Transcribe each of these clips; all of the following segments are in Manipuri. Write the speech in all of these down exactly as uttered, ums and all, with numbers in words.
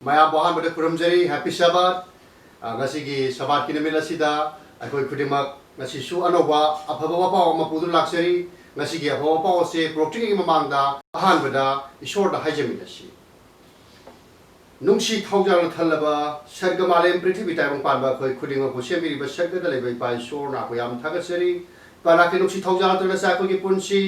ꯃꯌꯥꯝꯕꯨ ꯑꯍꯥꯟꯕꯗ ꯈꯨꯔꯨꯝꯖꯔꯤ, Happy Sabbath꯫ ꯑ, ꯉꯁꯤꯒꯤ ꯁꯕꯥꯠꯀꯤ ꯅꯨꯃꯤꯠ ꯑꯁꯤꯗ ꯑꯩꯈꯣꯏ ꯈꯨꯗꯤꯡꯃꯛ ꯉꯁꯤꯁꯨ ꯑꯅꯧꯕ ꯑꯐꯕ ꯋꯥꯄꯥꯎ ꯑꯃ ꯄꯨꯗꯨꯅ ꯂꯥꯛꯆꯔꯤ꯫ ꯉꯁꯤꯒꯤ ꯑꯐꯕ ꯋꯥꯄꯥꯎ ꯑꯁꯤ ꯄꯨꯔꯛꯇ꯭ꯔꯤꯉꯩꯒꯤ ꯃꯃꯥꯡꯗ ꯑꯍꯥꯟꯕꯗ ꯏꯁꯣꯔꯗ ꯍꯥꯏꯖꯃꯤꯟꯅꯁꯤ꯫ ꯅꯨꯡꯁꯤ ꯊꯧꯖꯥꯜꯅ ꯊꯜꯂꯕ ꯁꯔꯒ ꯃꯥꯂꯦꯝ ꯄ꯭ꯔꯤꯊꯤꯕꯤ ꯇꯥꯏꯕꯪ ꯄꯥꯟꯕ ꯑꯩꯈꯣꯏ ꯈꯨꯗꯤꯡꯃꯛꯄꯨ ꯁꯦꯝꯕꯤꯔꯤꯕ ꯁꯔꯒꯗ ꯂꯩꯕ ꯏꯄꯥ ꯏꯁꯣꯔ ꯅꯥꯕꯨ ꯌꯥꯝ ꯊꯥꯒꯠꯆꯔꯤ꯫ ꯏꯄꯥ ꯅꯥꯀꯤ ꯅꯨꯡꯁꯤ ꯊꯧꯖꯥꯜ ꯅꯠꯇ꯭ꯔꯒ ꯉꯁꯥꯏ ꯑꯩꯈꯣꯏꯒꯤ ꯄꯨꯟꯁꯤ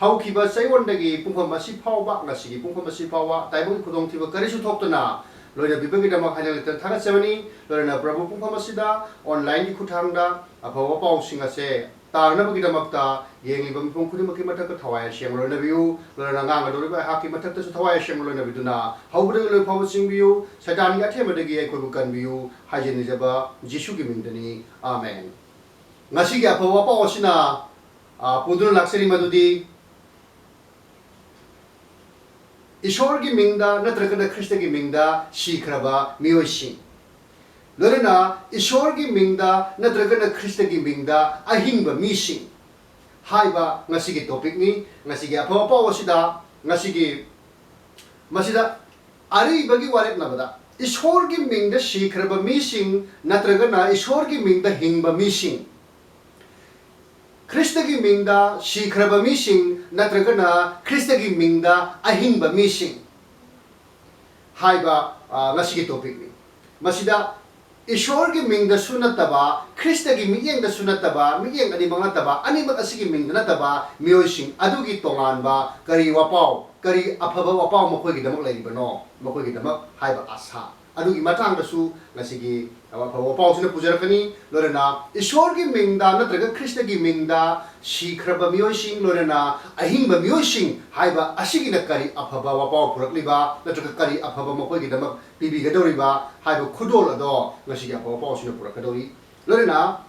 ꯍꯧꯈꯤꯕ ꯆꯌꯣꯜꯗꯒꯤ ꯄꯨꯡꯐꯝ ꯑꯁꯤ ꯐꯥꯎꯕ, ꯉꯁꯤꯒꯤ ꯄꯨꯡꯐꯝ ꯑꯁꯤ ꯐꯥꯎꯕ ꯇꯥꯏꯕꯪꯒꯤ ꯈꯨꯗꯣꯡꯊꯤꯕ ꯀꯔꯤꯁꯨ ꯊꯣꯛꯇꯅ ꯂꯣꯏꯅꯕꯤꯕꯒꯤꯗꯃꯛ ꯍꯥꯏꯅ ꯂꯩꯇꯅ ꯊꯥꯒꯠꯆꯕꯅꯤ꯫ ꯂꯣꯏꯅꯅ ꯄ꯭ꯔꯚꯨ ꯄꯨꯡꯐꯝ ꯑꯁꯤꯗ online-ꯒꯤ ꯈꯨꯠꯊꯥꯡꯗ ꯑꯐꯕ ꯄꯥꯎꯁꯤꯡ ꯑꯁꯦ ꯇꯥꯅꯅꯕꯒꯤꯗꯃꯛꯇ ꯌꯦꯡꯂꯤꯕ ꯃꯤꯄꯨꯝ ꯈꯨꯗꯤꯡꯃꯛꯀꯤ ꯃꯊꯛꯇ ꯊꯋꯥꯏ ꯑꯁꯦꯡꯕ ꯂꯣꯏꯅꯕꯤꯌꯨ꯫ ꯂꯣꯏꯅꯅ ꯉꯥꯡꯒꯗꯧꯔꯤꯕ ꯑꯩꯍꯥꯛꯀꯤ ꯃꯊꯛꯇꯁꯨ ꯊꯋꯥꯏ ꯑꯁꯦꯡꯕ ꯂꯣꯏꯅꯕꯤꯗꯨꯅ ꯍꯧꯕꯗꯒꯤ ꯂꯣꯏ ꯐꯥꯎꯕ ꯆꯤꯡꯕꯤꯌꯨ꯫ ꯁꯩꯇꯥꯟꯒꯤ ꯑꯊꯦꯝꯕꯗꯒꯤ ꯑꯩꯈꯣꯏꯕꯨ ꯀꯟꯕꯤꯌꯨ ꯍꯥꯏꯖꯅꯤꯖꯕ ꯖꯤꯁꯨꯒꯤ ꯃꯤꯡꯗꯅꯤ꯫ ꯑꯥꯃꯦꯟ꯫ ꯉꯁꯤꯒꯤ ꯑꯐꯕ ꯄꯥꯎ ꯑꯁꯤꯅ, ꯑ, ꯄꯨꯗꯨꯅ ꯂꯥꯛꯆꯔꯤ ꯃꯗꯨꯗꯤ ꯏꯁꯣꯔꯒꯤ ꯃꯤꯡꯗ ꯅꯠꯇ꯭ꯔꯒꯅ ꯈ꯭ꯔꯤꯁꯇꯒꯤ ꯃꯤꯡꯗ ꯁꯤꯈ꯭ꯔꯕ ꯃꯤꯑꯣꯏꯁꯤꯡ, ꯂꯣꯏꯅꯅ ꯏꯁꯣꯔꯒꯤ ꯃꯤꯡꯗ ꯅꯠꯇ꯭ꯔꯒꯅ ꯈ꯭ꯔꯤꯁꯇꯒꯤ ꯃꯤꯡꯗ ꯑꯍꯤꯡꯕ ꯃꯤꯁꯤꯡ ꯍꯥꯏꯕ ꯉꯁꯤꯒꯤ topic-ꯅꯤ꯫ ꯉꯁꯤꯒꯤ ꯑꯐꯕ ꯄꯥꯎ ꯑꯁꯤꯗ, ꯉꯁꯤꯒꯤ, ꯃꯁꯤꯗ ꯑꯔꯤꯕꯒꯤ ꯋꯥꯔꯦꯞꯅꯕꯗ ꯏꯁꯣꯔꯒꯤ ꯃꯤꯡꯗ ꯁꯤꯈ꯭ꯔꯕ ꯃꯤꯁꯤꯡ ꯅꯠꯇ꯭ꯔꯒꯅ ꯏꯁꯣꯔꯒꯤ ꯃꯤꯡꯗ ꯍꯤꯡꯕ ꯃꯤꯁꯤꯡ, ꯈ꯭ꯔꯤꯁꯇꯒꯤ ꯃꯤꯡꯗ ꯁꯤꯈ꯭ꯔꯕ ꯃꯤꯁꯤꯡ ꯅꯠꯇ꯭ꯔꯒꯅ ꯈ꯭ꯔꯤꯁꯇꯒꯤ ꯃꯤꯡꯗ ꯑꯍꯤꯡꯕ ꯃꯤꯁꯤꯡ ꯍꯥꯏꯕ, ꯑ, ꯉꯁꯤꯒꯤ topic-ꯅꯤ꯫ ꯃꯁꯤꯗ ꯏꯁꯣꯔꯒꯤ ꯃꯤꯡꯗꯁꯨ ꯅꯠꯇꯕ, ꯈ꯭ꯔꯤꯁꯇꯒꯤ ꯃꯤꯠꯌꯦꯡꯗꯁꯨ ꯅꯠꯇꯕ, ꯃꯤꯠꯌꯦꯡ ꯑꯅꯤꯃꯛ ꯅꯠꯇꯕ, ꯑꯅꯤꯃꯛ ꯑꯁꯤꯒꯤ ꯃꯤꯡꯗ ꯅꯠꯇꯕ ꯃꯤꯑꯣꯏꯁꯤꯡ ꯑꯗꯨꯒꯤ ꯇꯣꯉꯥꯟꯕ ꯀꯔꯤ ꯋꯥꯄꯥꯎ, ꯀꯔꯤ ꯑꯐꯕ ꯋꯥꯄꯥꯎ ꯃꯈꯣꯏꯒꯤꯗꯃꯛ ꯂꯩꯔꯤꯕꯅꯣ, ꯃꯈꯣꯏꯒꯤꯗꯃꯛ ꯍꯥꯏꯕ ꯑꯥꯁꯥ ꯑꯗꯨꯒꯤ ꯃꯇꯥꯡꯗꯁꯨ ꯉꯁꯤꯒꯤ ꯑꯐꯕ ꯄꯥꯎꯁꯤꯅ ꯄꯨꯖꯔꯛꯀꯅꯤ꯫ ꯂꯣꯏꯅꯅ ꯏꯁꯣꯔꯒꯤ ꯃꯤꯡꯗ ꯅꯠꯇ꯭ꯔꯒ ꯈ꯭ꯔꯤꯁꯇꯒꯤ ꯃꯤꯡꯗ ꯁꯤꯈ꯭ꯔꯕ ꯃꯤꯑꯣꯏꯁꯤꯡ, ꯂꯣꯏꯅꯅ ꯑꯍꯤꯡꯕ ꯃꯤꯑꯣꯏꯁꯤꯡ ꯍꯥꯏꯕ ꯑꯁꯤꯒꯤꯅ ꯀꯔꯤ ꯑꯐꯕ ꯋꯥꯄꯥꯎ ꯄꯨꯔꯛꯂꯤꯕ ꯅꯠꯇ꯭ꯔꯒ ꯀꯔꯤ ꯑꯐꯕ ꯃꯈꯣꯏꯒꯤꯗꯃꯛ ꯄꯤꯕꯤꯒꯗꯧꯔꯤꯕ ꯍꯥꯏꯕ ꯈꯨꯗꯣꯜ ꯑꯗꯣ ꯉꯁꯤꯒꯤ ꯑꯐꯕ ꯄꯥꯎꯁꯤꯅ ꯄꯨꯔꯛꯀꯗꯧꯔꯤ꯫ ꯂꯣꯏꯅꯅ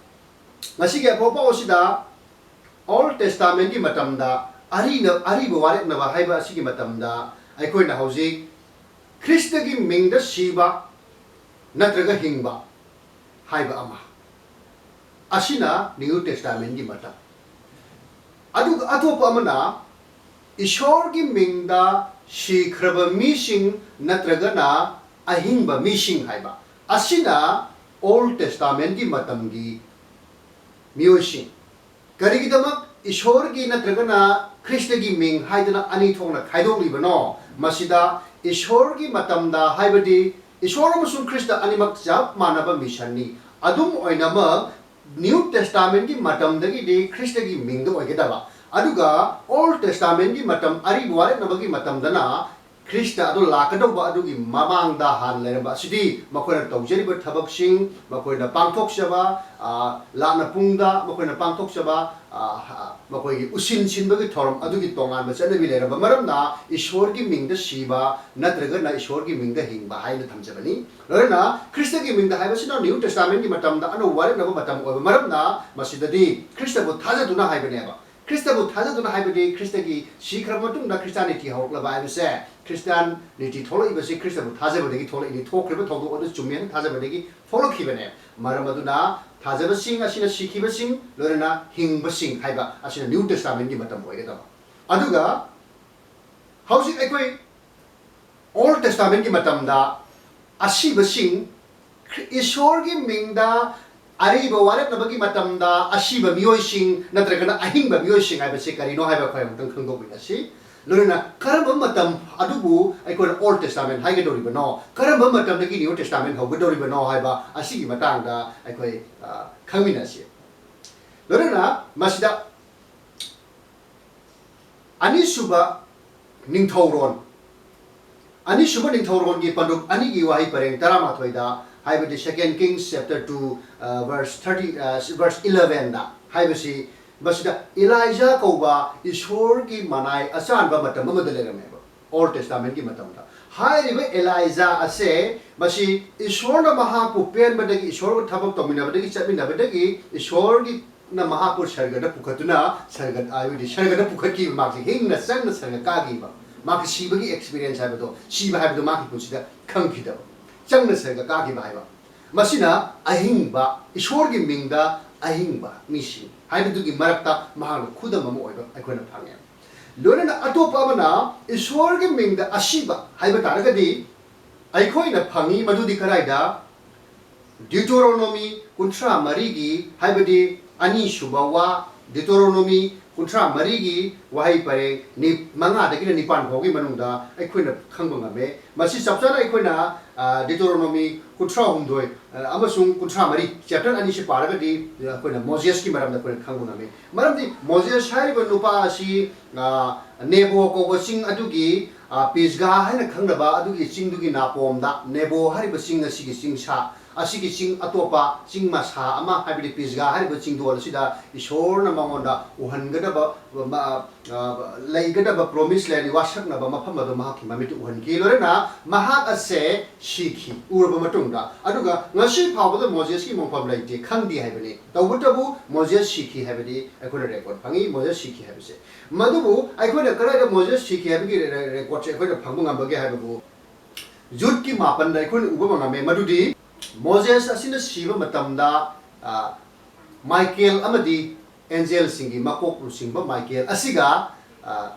ꯉꯁꯤꯒꯤ ꯑꯐꯕ ꯄꯥꯎ ꯑꯁꯤꯗ Old Testament-ꯀꯤ ꯃꯇꯝꯗ ꯑꯔꯤꯅ-, ꯑꯔꯤꯕ ꯋꯥꯔꯦꯞꯅꯕ ꯍꯥꯏꯕ ꯑꯁꯤꯒꯤ ꯃꯇꯝꯗ ꯑꯩꯈꯣꯏꯅ ꯍꯧꯖꯤꯛ ꯈ꯭ꯔꯤꯁꯇꯒꯤ ꯃꯤꯡꯗ ꯁꯤꯕ ꯅꯠꯇ꯭ꯔꯒ ꯍꯤꯡꯕ ꯍꯥꯏꯕ ꯑꯃ, ꯑꯁꯤꯅ New Testament-ꯀꯤ ꯃꯇꯝ꯫ ꯑꯗꯨꯒ ꯑꯇꯣꯞꯄ ꯑꯃꯅ ꯏꯁꯣꯔꯒꯤ ꯃꯤꯡꯗ ꯁꯤꯈ꯭ꯔꯕ ꯃꯤꯁꯤꯡ ꯅꯠꯇ꯭ꯔꯒꯅ ꯑꯍꯤꯡꯕ ꯃꯤꯁꯤꯡ ꯍꯥꯏꯕ ꯑꯁꯤꯅ Old Testamentꯀꯤ ꯃꯇꯝꯒꯤ ꯃꯤꯑꯣꯏꯁꯤꯡ꯫ ꯀꯔꯤꯒꯤꯗꯃꯛ ꯏꯁꯣꯔꯒꯤ ꯅꯠꯇ꯭ꯔꯒꯅ ꯈ꯭ꯔꯤꯁꯇꯒꯤ ꯃꯤꯡ ꯍꯥꯏꯗꯅ ꯑꯅꯤ ꯊꯣꯛꯅ ꯈꯥꯏꯗꯣꯛꯂꯤꯕꯅꯣ? ꯃꯁꯤꯗ ꯏꯁꯣꯔꯒꯤ ꯃꯇꯝꯗ ꯍꯥꯏꯕꯗꯤ ꯏꯁꯣꯔ ꯑꯃꯁꯨꯡ ꯈ꯭ꯔꯤꯁꯇ ꯑꯅꯤꯃꯛ ꯆꯞ ꯃꯥꯟꯅꯕ ꯃꯤꯁꯟꯅꯤ꯫ ꯑꯗꯨꯝ ꯑꯣꯏꯅꯃꯛ, New Testamentꯀꯤ ꯃꯇꯝꯗꯒꯤꯗꯤ ꯈ꯭ꯔꯤꯁꯇꯒꯤ ꯃꯤꯡꯗ ꯑꯣꯏꯒꯗꯕ, ꯑꯗꯨꯒ Old Testamentꯀꯤ ꯃꯇꯝ, ꯑꯔꯤꯕ ꯋꯥꯔꯦꯞꯅꯕꯒꯤ ꯃꯇꯝꯗꯅ ꯈ꯭ꯔꯤꯁꯇ ꯑꯗꯨ ꯂꯥꯛꯀꯗꯧꯕ ꯑꯗꯨꯒꯤ ꯃꯃꯥꯡꯗ ꯍꯥꯟꯅ ꯂꯩꯔꯝꯕ ꯑꯁꯤꯗꯤ ꯃꯈꯣꯏꯅ ꯇꯧꯖꯔꯤꯕ ꯊꯕꯛꯁꯤꯡ, ꯃꯈꯣꯏꯅ ꯄꯥꯡꯊꯣꯛꯆꯕ, ꯑ, ꯂꯥꯠꯅ ꯄꯨꯡꯗ ꯃꯈꯣꯏꯅ ꯄꯥꯡꯊꯣꯛꯆꯕ, ꯑ, ꯃꯈꯣꯏꯒꯤ ꯎꯁꯤꯟ ꯁꯤꯟꯕꯒꯤ ꯊꯧꯔꯝ ꯑꯗꯨꯒꯤ ꯇꯣꯉꯥꯟꯕ ꯆꯠꯅꯕꯤ ꯂꯩꯔꯝꯕ ꯃꯔꯝꯅ ꯏꯁꯣꯔꯒꯤ ꯃꯤꯡꯗ ꯁꯤꯕ ꯅꯠꯇ꯭ꯔꯒꯅ ꯏꯁꯣꯔꯒꯤ ꯃꯤꯡꯗ ꯍꯤꯡꯕ ꯍꯥꯏꯅ ꯊꯝꯖꯕꯅꯤ꯫ ꯂꯣꯏꯅꯅ ꯈ꯭ꯔꯤꯁꯇꯒꯤ ꯃꯤꯡꯗ ꯍꯥꯏꯕꯁꯤꯅ New Testamentꯀꯤ ꯃꯇꯝꯗ ꯑꯅꯧꯕ ꯋꯥꯔꯦꯞꯅꯕ ꯃꯇꯝ ꯑꯣꯏꯕ ꯃꯔꯝꯅ ꯃꯁꯤꯗꯗꯤ ꯈ꯭ꯔꯤꯁꯇꯕꯨ ꯊꯥꯖꯗꯨꯅ ꯍꯥꯏꯕꯅꯦꯕ꯫ ꯈ꯭ꯔꯤꯁꯇꯕꯨ ꯊꯥꯖꯗꯨꯅ ꯍꯥꯏꯕꯗꯤ ꯈ꯭ꯔꯤꯁꯇꯒꯤ ꯁꯤꯈ꯭ꯔꯕ ꯃꯇꯨꯡꯗ Christianity ꯍꯧꯔꯛꯂꯕ ꯍꯥꯏꯕꯁꯦ, Christianity ꯊꯣꯛꯂꯛꯏꯕꯁꯤ ꯈ꯭ꯔꯤꯁꯇꯕꯨ ꯊꯥꯖꯕꯗꯒꯤ ꯊꯣꯛꯂꯛꯏꯅꯤ, ꯊꯣꯛꯈ꯭ꯔꯤꯕ ꯊꯧꯗꯣꯛ ꯑꯗꯨ ꯆꯨꯝꯃꯦꯅ ꯊꯥꯖꯕꯗꯒꯤ ꯊꯣꯛꯂꯛꯈꯤꯕꯅꯦ꯫ ꯃꯔꯝ ꯑꯗꯨꯅ ꯊꯥꯖꯕꯁꯤꯡ ꯑꯁꯤꯅ ꯁꯤꯈꯤꯕꯁꯤꯡ, ꯂꯣꯏꯅꯅ ꯍꯤꯡꯕꯁꯤꯡ ꯍꯥꯏꯕ ꯑꯁꯤꯅ New Testamentꯀꯤ ꯃꯇꯝ ꯑꯣꯏꯒꯗꯕ꯫ ꯑꯗꯨꯒ ꯍꯧꯖꯤꯛ ꯑꯩꯈꯣꯏ Old Testamentꯀꯤ ꯃꯇꯝꯗ ꯑꯁꯤꯕꯁꯤꯡ, ꯈ꯭ꯔꯤ-, ꯏꯁꯣꯔꯒꯤ ꯃꯤꯡꯗ ꯑꯔꯤꯕ ꯋꯥꯔꯦꯞꯅꯕꯒꯤ ꯃꯇꯝꯗ ꯑꯁꯤꯕ ꯃꯤꯑꯣꯏꯁꯤꯡ ꯅꯠꯇ꯭ꯔꯒꯅ ꯑꯍꯤꯡꯕ ꯃꯤꯑꯣꯏꯁꯤꯡ ꯍꯥꯏꯕꯁꯤ ꯀꯔꯤꯅꯣ ꯍꯥꯏꯕ ꯑꯩꯈꯣꯏ ꯑꯃꯨꯛꯇꯪ ꯈꯪꯗꯣꯛꯃꯤꯟꯅꯁꯤ꯫ ꯂꯣꯏꯅꯅ ꯀꯔꯝꯕ ꯃꯇꯝ ꯑꯗꯨꯕꯨ ꯑꯩꯈꯣꯏꯅ Old Testament ꯍꯥꯏꯒꯗꯧꯔꯤꯕꯅꯣ? ꯀꯔꯝꯕ ꯃꯇꯝꯗꯒꯤ New Testament ꯍꯧꯒꯗꯧꯔꯤꯕꯅꯣ ꯍꯥꯏꯕ ꯑꯁꯤꯒꯤ ꯃꯇꯥꯡꯗ ꯑꯩꯈꯣꯏ, ꯑ, ꯈꯪꯃꯤꯟꯅꯁꯤ꯫ ꯂꯣꯏꯅꯅ ꯃꯁꯤꯗ ꯑꯅꯤꯁꯨꯕ ꯅꯤꯡꯊꯧꯔꯣꯟ, ꯑꯅꯤꯁꯨꯕ ꯅꯤꯡꯊꯧꯔꯣꯟꯒꯤ ꯄꯟꯗꯨꯞ ꯑꯅꯤꯒꯤ ꯋꯥꯍꯩ ꯄꯔꯦꯡ ꯇꯔꯥꯃꯥꯊꯣꯏꯗ, ꯍꯥꯏꯕꯗꯤ Second Kings chapter two, uh, verse thirty, uh, verse elevenꯗ ꯍꯥꯏꯕꯁꯤ, ꯃꯁꯤꯗ ꯏꯂꯥꯏꯖꯥ ꯀꯧꯕ ꯏꯁꯣꯔꯒꯤ ꯃꯅꯥꯏ ꯑꯆꯥꯟꯕ ꯃꯇꯝ ꯑꯃꯗ ꯂꯩꯔꯝꯃꯦꯕ, Old Testamentꯀꯤ ꯃꯇꯝꯗ꯫ ꯍꯥꯏꯔꯤꯕ ꯏꯂꯥꯏꯖꯥ ꯑꯁꯦ, ꯃꯁꯤ ꯏꯁꯣꯔꯅ ꯃꯍꯥꯛꯄꯨ ꯄꯦꯟꯕꯗꯒꯤ, ꯏꯁꯣꯔꯒ ꯊꯕꯛ ꯇꯧꯃꯤꯟꯅꯕꯗꯒꯤ, ꯆꯠꯃꯤꯟꯅꯕꯗꯒꯤ, ꯏꯁꯣꯔꯒꯤ ꯅ ꯃꯍꯥꯛꯄꯨ ꯁꯔꯒꯗ ꯄꯨꯈꯠꯇꯨꯅ, ꯁꯔꯒꯗ, ꯍꯥꯏꯕꯗꯤ ꯁꯔꯒꯗ ꯄꯨꯈꯠꯈꯤꯕ, ꯃꯍꯥꯛꯁꯦ ꯍꯤꯡꯅ ꯆꯪꯅ ꯁꯔꯒ ꯀꯥꯈꯤꯕ, ꯃꯍꯥꯛꯀꯤ ꯁꯤꯕꯒꯤ experience ꯍꯥꯏꯕꯗꯣ, ꯁꯤꯕ ꯍꯥꯏꯕꯗꯣ ꯃꯍꯥꯛꯀꯤ ꯄꯨꯟꯁꯤꯗ ꯈꯪꯈꯤꯗꯕ, ꯆꯪꯅ ꯁꯔꯒ ꯀꯥꯈꯤꯕ ꯍꯥꯏꯕ꯫ ꯃꯁꯤꯅ ꯑꯍꯤꯡꯕ, ꯏꯁꯣꯔꯒꯤ ꯃꯤꯡꯗ ꯑꯍꯤꯡꯕ ꯃꯤꯁꯤꯡ ꯍꯥꯏꯕꯗꯨꯒꯤ ꯃꯔꯛꯇ ꯃꯍꯥꯛꯅ ꯈꯨꯗꯝ ꯑꯃ ꯑꯣꯏꯕ ꯑꯩꯈꯣꯏꯅ ꯐꯪꯉꯦ꯫ ꯂꯣꯏꯅꯅ ꯑꯇꯣꯞꯄ ꯑꯃꯅ ꯏꯁꯣꯔꯒꯤ ꯃꯤꯡꯗ ꯑꯁꯤꯕ ꯍꯥꯏꯕ ꯇꯥꯔꯒꯗꯤ, ꯑꯩꯈꯣꯏꯅ ꯐꯪꯉꯤ ꯃꯗꯨꯗꯤ ꯀꯗꯥꯏꯗ? ꯗ꯭ꯌꯨꯇꯣꯔꯣꯅꯣꯃꯤ ꯀꯨꯟꯊ꯭ꯔꯥ ꯃꯔꯤꯒꯤ, ꯍꯥꯏꯕꯗꯤ ꯑꯅꯤꯁꯨꯕ ꯋꯥ, ꯗ꯭ꯌꯨꯇꯣꯔꯣꯅꯣꯃꯤ ꯀꯨꯟꯊ꯭ꯔꯥ ꯃꯔꯤꯒꯤ ꯋꯥꯍꯩ ꯄꯔꯦꯡ ꯅꯤ-, ꯃꯉꯥꯗꯒꯤꯅ ꯅꯤꯄꯥꯟ ꯐꯥꯎꯒꯤ ꯃꯅꯨꯡꯗ ꯑꯩꯈꯣꯏꯅ ꯈꯪꯕ ꯉꯝꯃꯦ꯫ ꯃꯁꯤ ꯆꯞ ꯆꯥꯅ ꯑꯩꯈꯣꯏꯅ, ꯑ, ꯗ꯭ꯌꯨꯇꯣꯔꯣꯅꯣꯃꯤ ꯀꯨꯟꯊ꯭ꯔꯥ ꯍꯨꯝꯗꯣꯏ, ꯑ, ꯑꯃꯁꯨꯡ ꯀꯨꯟꯊ꯭ꯔꯥ ꯃꯔꯤ, ꯆꯦꯞꯇꯔ ꯑꯅꯤꯁꯤ ꯄꯥꯔꯒꯗꯤ, ꯑ, ꯑꯩꯈꯣꯏꯅ ꯃꯣꯖꯦꯁꯀꯤ ꯃꯔꯝꯗ ꯑꯩꯈꯣꯏꯅ ꯈꯪꯕ ꯉꯝꯃꯤ꯫ ꯃꯔꯝꯗꯤ ꯃꯣꯖꯦꯁ ꯍꯥꯏꯔꯤꯕ ꯅꯨꯄꯥ ꯑꯁꯤ, ꯑ, ꯅꯦꯕꯣ ꯀꯧꯕ ꯆꯤꯡ ꯑꯗꯨꯒꯤ, ꯑ, ꯄꯤꯁꯒꯥ ꯍꯥꯏꯅ ꯈꯪꯅꯕ ꯑꯗꯨꯒꯤ ꯆꯤꯡꯗꯨꯒꯤ ꯅꯥꯄꯣꯝꯗ, ꯅꯦꯕꯣ ꯍꯥꯏꯔꯤꯕ ꯆꯤꯡ ꯑꯁꯤꯒꯤ ꯆꯤꯡꯁꯥ, ꯑꯁꯤꯒꯤ ꯆꯤꯡ ꯑꯇꯣꯞꯄ ꯆꯤꯡ ꯃꯁꯥ ꯑꯃ, ꯍꯥꯏꯕꯗꯤ ꯄꯤꯁꯒꯥ ꯍꯥꯏꯔꯤꯕ ꯆꯤꯡꯗꯣꯜ ꯑꯁꯤꯗ ꯏꯁꯣꯔꯅ ꯃꯉꯣꯟꯗ ꯎꯍꯟꯒꯗꯕ, ꯃ-, ꯑ, ꯂꯩꯒꯗꯕ promised land, ꯋꯥꯁꯛꯅꯕ ꯃꯐꯝ ꯑꯗꯨ ꯃꯍꯥꯛꯀꯤ ꯃꯃꯤꯠꯇ ꯎꯍꯟꯈꯤ꯫ ꯂꯣꯏꯅꯅ ꯃꯍꯥꯛ ꯑꯁꯦ ꯁꯤꯈꯤ ꯎꯔꯕ ꯃꯇꯨꯡꯗ꯫ ꯑꯗꯨꯒ ꯉꯁꯤ ꯐꯥꯎꯕꯗ ꯃꯣꯖꯦꯁꯀꯤ ꯃꯣꯡꯐꯝ ꯂꯩꯇꯦ, ꯈꯪꯗꯦ ꯍꯥꯏꯕꯅꯤ꯫ ꯇꯧꯕꯇꯕꯨ ꯃꯣꯖꯦꯁ ꯁꯤꯈꯤ ꯍꯥꯏꯕꯗꯤ ꯑꯩꯈꯣꯏꯅ ꯔꯦꯀꯣꯔꯗ ꯐꯪꯉꯤ, ꯃꯣꯖꯦꯁ ꯁꯤꯈꯤ ꯍꯥꯏꯕꯁꯦ꯫ ꯃꯗꯨꯕꯨ ꯑꯩꯈꯣꯏꯅ ꯀꯗꯥꯏꯗ ꯃꯣꯖꯦꯁ ꯁꯤꯈꯤ ꯍꯥꯏꯕꯒꯤ ꯔꯦ-, ꯔꯦ-, ꯔꯦꯀꯣꯔꯗꯁꯦ ꯑꯩꯈꯣꯏꯅ ꯐꯪꯕ ꯉꯝꯕꯒꯦ ꯍꯥꯏꯕꯕꯨ, ꯖꯨꯠꯀꯤ ꯃꯥꯄꯟꯗ ꯑꯩꯈꯣꯏꯅ ꯎꯕ ꯉꯝꯃꯦ꯫ ꯃꯗꯨꯗꯤ ꯃꯣꯖꯦꯁ ꯑꯁꯤꯅ ꯁꯤꯕ ꯃꯇꯝꯗ, ꯑ, ꯃꯥꯏꯀꯦꯜ ꯑꯃꯗꯤ ꯑꯦꯟꯖꯦꯜꯁꯤꯡꯒꯤ ꯃꯀꯣꯛ ꯂꯨꯆꯤꯡꯕ ꯃꯥꯏꯀꯦꯜ ꯑꯁꯤꯒ, ꯑ,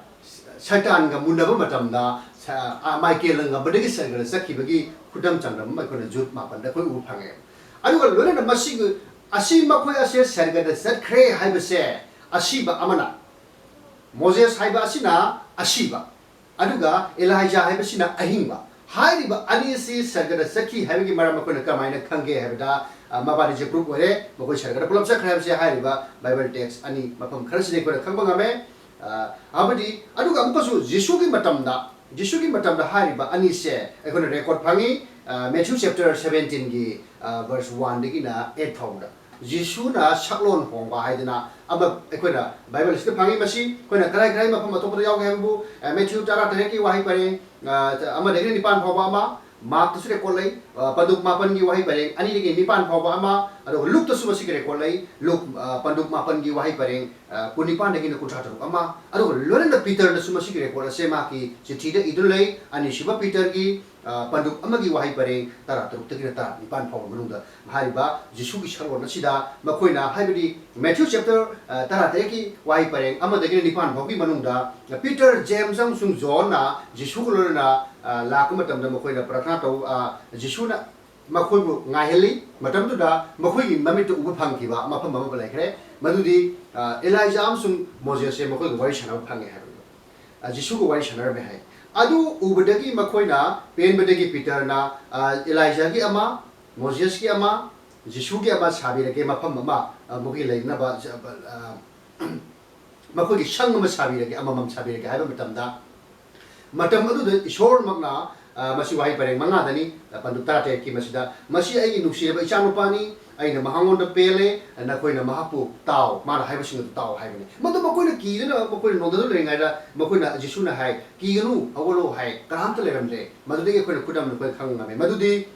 ꯁꯩꯇꯥꯟꯒ ꯃꯨꯟꯅꯕ ꯃꯇꯝꯗ ꯁ-, ꯑ, ꯃꯥꯏꯀꯦꯜꯅ ꯉꯝꯕꯗꯒꯤ ꯁꯔꯒꯗ ꯆꯠꯈꯤꯕꯒꯤ ꯈꯨꯗꯝ ꯆꯥꯡꯗꯝ ꯑꯃ ꯑꯩꯈꯣꯏꯅ ꯖꯨꯠ ꯃꯥꯄꯟꯗ ꯑꯩꯈꯣꯏ ꯎꯕ ꯐꯪꯉꯦ꯫ ꯑꯗꯨꯒ ꯂꯣꯏꯅꯅ ꯃꯁꯤꯒꯤ, ꯑꯁꯤ ꯃꯈꯣꯏ ꯑꯁꯦ ꯁꯔꯒꯗ ꯆꯠꯈ꯭ꯔꯦ ꯍꯥꯏꯕꯁꯦ, ꯑꯁꯤꯕ ꯑꯃꯅ, ꯃꯣꯖꯦꯁ ꯍꯥꯏꯕ ꯑꯁꯤꯅ ꯑꯁꯤꯕ, ꯑꯗꯨꯒ ꯑꯦꯂꯥꯏꯖꯥ ꯍꯥꯏꯕꯁꯤꯅ ꯑꯍꯤꯡꯕ꯫ ꯍꯥꯏꯔꯤꯕ ꯑꯅꯤꯁꯤ ꯁꯔꯒꯗ ꯆꯠꯈꯤ ꯍꯥꯏꯕꯒꯤ ꯃꯔꯝ ꯑꯩꯈꯣꯏꯅ ꯀꯃꯥꯏꯅ ꯈꯪꯒꯦ ꯍꯥꯏꯕꯗ, ꯑ, ꯃꯕꯥꯅꯤꯁꯦ ꯄ꯭ꯔꯨꯐ ꯑꯣꯏꯔꯦ, ꯃꯈꯣꯏ ꯁꯔꯒꯗ ꯄꯨꯂꯞ ꯆꯠꯈ꯭ꯔꯦ ꯍꯥꯏꯕꯁꯦ ꯍꯥꯏꯔꯤꯕ ꯕꯥꯏꯕꯜ ꯇꯦꯛꯁ ꯑꯅꯤ ꯃꯐꯝ ꯈꯔꯁꯤꯗꯒꯤ ꯑꯩꯈꯣꯏꯅ ꯈꯪꯕ ꯉꯝꯃꯦ꯫ ꯑ, ꯑꯃꯗꯤ, ꯑꯗꯨꯒ ꯑꯃꯨꯛꯀꯁꯨ ꯖꯤꯁꯨꯒꯤ ꯃꯇꯝꯗ, ꯖꯤꯁꯨꯒꯤ ꯃꯇꯝꯗ ꯍꯥꯏꯔꯤꯕ ꯑꯅꯤꯁꯦ ꯑꯩꯈꯣꯏꯅ ꯔꯦꯀꯣꯔꯗ ꯐꯪꯉꯤ, ꯑ, ꯃꯦꯊ꯭ꯌꯨ ꯆꯦꯞꯇꯔ ꯁꯕꯦꯟꯇꯤꯟꯒꯤ, ꯑ, ꯚꯔꯁ ꯋꯥꯟꯗꯒꯤꯅ ꯑꯦꯠ ꯐꯥꯎꯕꯗ꯫ ꯖꯤꯁꯨꯅ ꯁꯛꯂꯣꯟ ꯍꯣꯡꯕ ꯍꯥꯏꯗꯅ ꯑꯃ ꯑꯩꯈꯣꯏꯅ ꯕꯥꯏꯕꯜ ꯑꯁꯤꯗ ꯐꯪꯉꯤ꯫ ꯃꯁꯤ ꯑꯩꯈꯣꯏꯅ ꯀꯔꯥꯏ ꯀꯔꯥꯏ ꯃꯐꯝ ꯑꯇꯣꯞꯄꯗ ꯌꯥꯎꯒꯦ ꯍꯥꯏꯕꯕꯨ, ꯑ, ꯃꯦꯊ꯭ꯌꯨ ꯇꯔꯥ ꯇꯔꯦꯠꯀꯤ ꯋꯥꯍꯩ ꯄꯔꯦꯡ, ꯑ, ꯑꯃꯗꯒꯤꯅ ꯅꯤꯄꯥꯟ ꯐꯥꯎꯕ ꯑꯃ, ꯃꯥꯔꯛꯇꯁꯨ ꯔꯦꯀꯣꯔꯗ ꯂꯩ, ꯑ, ꯄꯟꯗꯨꯞ ꯃꯥꯄꯟꯒꯤ ꯋꯥꯍꯩ ꯄꯔꯦꯡ ꯑꯅꯤꯗꯒꯤ ꯅꯤꯄꯥꯟ ꯐꯥꯎꯕ ꯑꯃ, ꯑꯗꯨꯒ ꯂꯨꯛꯇꯁꯨ ꯃꯁꯤꯒꯤ ꯔꯦꯀꯣꯔꯗ ꯂꯩ, ꯂꯨꯛ, ꯑ, ꯄꯟꯗꯨꯞ ꯃꯥꯄꯟꯒꯤ ꯋꯥꯍꯩ ꯄꯔꯦꯡ, ꯑ, ꯀꯨꯟꯅꯤꯄꯥꯟꯗꯒꯤꯅ ꯀꯨꯟꯊ꯭ꯔꯥ ꯇꯔꯨꯛ ꯑꯃ, ꯑꯗꯨꯒ ꯂꯣꯏꯅꯅ ꯄꯤꯇꯔꯗꯁꯨ ꯃꯁꯤꯒꯤ ꯔꯦꯀꯣꯔꯗ ꯑꯁꯦ ꯃꯍꯥꯛꯀꯤ ꯆꯤꯊꯤꯗ ꯏꯗꯨꯅ ꯂꯩ, ꯑꯅꯤꯁꯨꯕ ꯄꯤꯇꯔꯒꯤ, ꯑ, ꯄꯟꯗꯨꯞ ꯑꯃꯒꯤ ꯋꯥꯍꯩ ꯄꯔꯦꯡ ꯇꯔꯥꯇꯔꯨꯛꯇꯒꯤꯅ ꯇꯔꯥꯅꯤꯄꯥꯟ ꯐꯥꯎꯕ ꯃꯅꯨꯡꯗ ꯍꯥꯏꯔꯤꯕ ꯖꯤꯁꯨꯒꯤ ꯁꯛꯂꯣꯟ ꯑꯁꯤꯗ ꯃꯈꯣꯏꯅ, ꯍꯥꯏꯕꯗꯤ ꯃꯦꯊ꯭ꯌꯨ ꯆꯦꯞꯇꯔ, ꯑ, ꯇꯔꯥꯇꯔꯦꯠꯀꯤ ꯋꯥꯍꯩ ꯄꯔꯦꯡ ꯑꯃꯗꯒꯤꯅ ꯅꯤꯄꯥꯟ ꯐꯥꯎꯒꯤ ꯃꯅꯨꯡꯗ ꯄꯤꯇꯔ, ꯖꯦꯝꯁ ꯑꯃꯁꯨꯡ ꯖꯣꯟꯅ ꯖꯤꯁꯨꯒ ꯂꯣꯏꯅꯅ ꯑ, ꯂꯥꯛꯄ ꯃꯇꯝꯗ ꯃꯈꯣꯏꯅ ꯄ꯭ꯔꯊꯅꯥ ꯇꯧ, ꯑ, ꯖꯤꯁꯨꯅ ꯃꯈꯣꯏꯕꯨ ꯉꯥꯏꯍꯜꯂꯤ꯫ ꯃꯇꯝꯗꯨꯗ ꯃꯈꯣꯏꯒꯤ ꯃꯃꯤꯠꯇ ꯎꯕ ꯐꯪꯈꯤꯕ ꯃꯐꯝ ꯑꯃ ꯂꯩꯈ꯭ꯔꯦ꯫ ꯃꯗꯨꯗꯤ, ꯑ, ꯑꯦꯂꯥꯏꯖꯥ ꯑꯃꯁꯨꯡ ꯃꯣꯖꯦꯁꯁꯦ ꯃꯈꯣꯏꯒ ꯋꯥꯔꯤ ꯁꯥꯟꯅꯕ ꯐꯪꯉꯦ ꯍꯥꯏꯕꯅꯤ꯫ ꯑ, ꯖꯤꯁꯨꯒ ꯋꯥꯔꯤ ꯁꯥꯟꯅꯔꯝꯃꯦ ꯍꯥꯏ꯫ ꯑꯗꯨ ꯎꯕꯗꯒꯤ ꯃꯈꯣꯏꯅ ꯄꯦꯟꯕꯗꯒꯤ ꯄꯤꯇꯔꯅ, ꯑ, ꯑꯦꯂꯥꯏꯖꯥꯒꯤ ꯑꯃ, ꯃꯣꯖꯦꯁꯀꯤ ꯑꯃ, ꯖꯤꯁꯨꯒꯤ ꯑꯃ ꯁꯥꯕꯤꯔꯒꯦ, ꯃꯐꯝ ꯑꯃ, ꯑ, ꯃꯈꯣꯏꯒꯤ ꯂꯩꯅꯕ, ꯑ, ꯃꯈꯣꯏꯒꯤ ꯁꯪ ꯑꯃ ꯁꯥꯕꯤꯔꯒꯦ, ꯑꯃꯃꯝ ꯁꯥꯕꯤꯔꯒꯦ ꯍꯥꯏꯕ ꯃꯇꯝꯗ, ꯃꯇꯝ ꯑꯗꯨꯗ ꯏꯁꯣꯔꯃꯛꯅ, ꯑ, ꯃꯁꯤ ꯋꯥꯍꯩ ꯄꯔꯦꯡ ꯃꯉꯥꯗꯅꯤ, ꯑ, ꯄꯟꯗꯨꯞ ꯇꯔꯥꯇꯔꯦꯠꯀꯤ ꯃꯁꯤꯗ, "ꯃꯁꯤ ꯑꯩꯒꯤ ꯅꯨꯡꯁꯤꯔꯕ ꯏꯆꯥꯅꯨꯄꯥꯅꯤ, ꯑꯩꯅ ꯃꯉꯣꯟꯗ ꯄꯦꯜꯂꯦ, ꯅꯈꯣꯏꯅ ꯃꯍꯥꯛꯄꯨ ꯇꯥꯎ, ꯃꯥꯅ ꯍꯥꯏꯕꯁꯤꯡ ꯑꯗꯨ ꯇꯥꯎ" ꯍꯥꯏꯕꯅꯤ꯫ ꯃꯗꯨ ꯃꯈꯣꯏꯅ ꯀꯤꯗꯨꯅ, ꯃꯈꯣꯏꯅ ꯅꯣꯡꯗꯗꯨꯅ ꯂꯩꯔꯤꯉꯩꯗ, ꯃꯈꯣꯏꯅ, ꯖꯤꯁꯨꯅ ꯍꯥꯏ, "ꯀꯤꯒꯅꯨ, ꯍꯧꯒꯠꯂꯣ" ꯍꯥꯏ, ꯀꯅꯥꯝꯇ ꯂꯩꯔꯝꯗ꯭ꯔꯦ꯫ ꯃꯗꯨꯗꯒꯤ ꯑꯩꯈꯣꯏꯅ ꯈꯨꯗꯝ ꯑꯩꯈꯣꯏ ꯈꯪꯕ ꯉꯝꯃꯤ꯫ ꯃꯗꯨꯗꯤ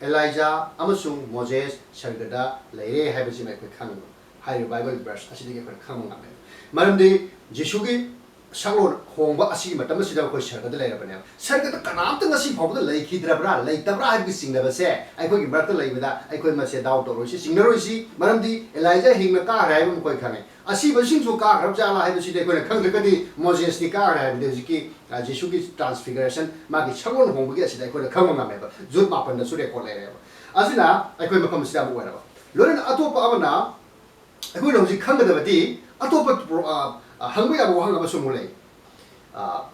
ꯑꯦꯂꯥꯏꯖꯥ ꯑꯃꯁꯨꯡ ꯃꯣꯖꯦꯁ ꯁꯔꯒꯗ ꯂꯩꯔꯦ ꯍꯥꯏꯕꯁꯤꯃ ꯑꯩꯈꯣꯏ ꯈꯪꯕ, ꯍꯥꯏꯔꯤꯕ ꯕꯥꯏꯕꯜ ꯚꯔꯁ ꯑꯁꯤꯗꯒꯤ ꯑꯩꯈꯣꯏꯅ ꯈꯪꯕ ꯉꯝꯃꯦ꯫ ꯃꯔꯝꯗꯤ ꯖꯤꯁꯨꯒꯤ ꯁꯛꯂꯣꯟ ꯍꯣꯡꯕ ꯑꯁꯤꯒꯤ ꯃꯇꯝ ꯑꯁꯤꯗ ꯑꯩꯈꯣꯏ ꯁꯔꯒꯗ ꯂꯩꯔꯕꯅꯦꯕ꯫ ꯁꯔꯒꯗ ꯀꯅꯥꯝꯇ ꯉꯁꯤ ꯐꯥꯎꯕꯗ ꯂꯩꯈꯤꯗ꯭ꯔꯕ꯭ꯔꯥ, ꯂꯩꯇꯕ꯭ꯔꯥ ꯍꯥꯏꯕꯒꯤ ꯆꯤꯡꯅꯕꯁꯦ ꯑꯩꯈꯣꯏꯒꯤ ꯃꯔꯛꯇ ꯂꯩꯕꯗ ꯑꯩꯈꯣꯏ ꯃꯁꯦ ꯗꯥꯎꯠ ꯇꯧꯔꯣꯏꯁꯤ, ꯆꯤꯡꯅꯔꯣꯏꯁꯤ꯫ ꯃꯔꯝꯗꯤ ꯑꯦꯂꯥꯏꯖꯥ ꯍꯤꯡꯅ ꯀꯥꯈ꯭ꯔꯦ ꯍꯥꯏꯕ ꯑꯃ ꯑꯩꯈꯣꯏ ꯈꯪꯉꯦ꯫ ꯑꯁꯤꯕꯁꯤꯡꯁꯨ ꯀꯥꯈ꯭ꯔꯕ ꯖꯥꯠꯂꯥ ꯍꯥꯏꯕꯁꯤꯗꯤ ꯑꯩꯈꯣꯏꯅ ꯈꯪꯗ꯭ꯔꯒꯗꯤ ꯃꯣꯖꯦꯁꯇꯤ ꯀꯥꯈ꯭ꯔꯦ ꯍꯥꯏꯕꯗꯤ ꯍꯧꯖꯤꯛꯀꯤ, ꯑ, ꯖꯤꯁꯨꯒꯤ ꯇ꯭ꯔꯥꯟꯁꯐꯤꯒꯔꯦꯁꯟ, ꯃꯥꯒꯤ ꯁꯛꯂꯣꯟ ꯍꯣꯡꯕꯒꯤ ꯑꯁꯤꯗ ꯑꯩꯈꯣꯏꯅ ꯈꯪꯕ ꯉꯝꯃꯦꯕ꯫ ꯖꯨꯠ ꯃꯥꯄꯟꯗꯁꯨ ꯔꯦꯀꯣꯔꯗ ꯂꯩꯔꯦꯕ꯫ ꯑꯁꯤꯅ ꯑꯩꯈꯣꯏ ꯃꯐꯝ ꯑꯁꯤꯗ ꯑꯃ ꯑꯣꯏꯔꯕ꯫ ꯂꯣꯏꯅꯅ ꯑꯇꯣꯞꯄ ꯑꯃꯅ ꯑꯩꯈꯣꯏꯅ ꯍꯧꯖꯤꯛ ꯈꯪꯒꯗꯕꯗꯤ ꯑꯇꯣꯞꯄ ꯄ꯭ꯔꯣ-, ꯑ, ꯑ, ꯍꯪꯕ ꯌꯥꯕ ꯋꯥꯍꯪ ꯑꯃꯁꯨ ꯑꯃꯨꯛ ꯂꯩ꯫ ꯑ,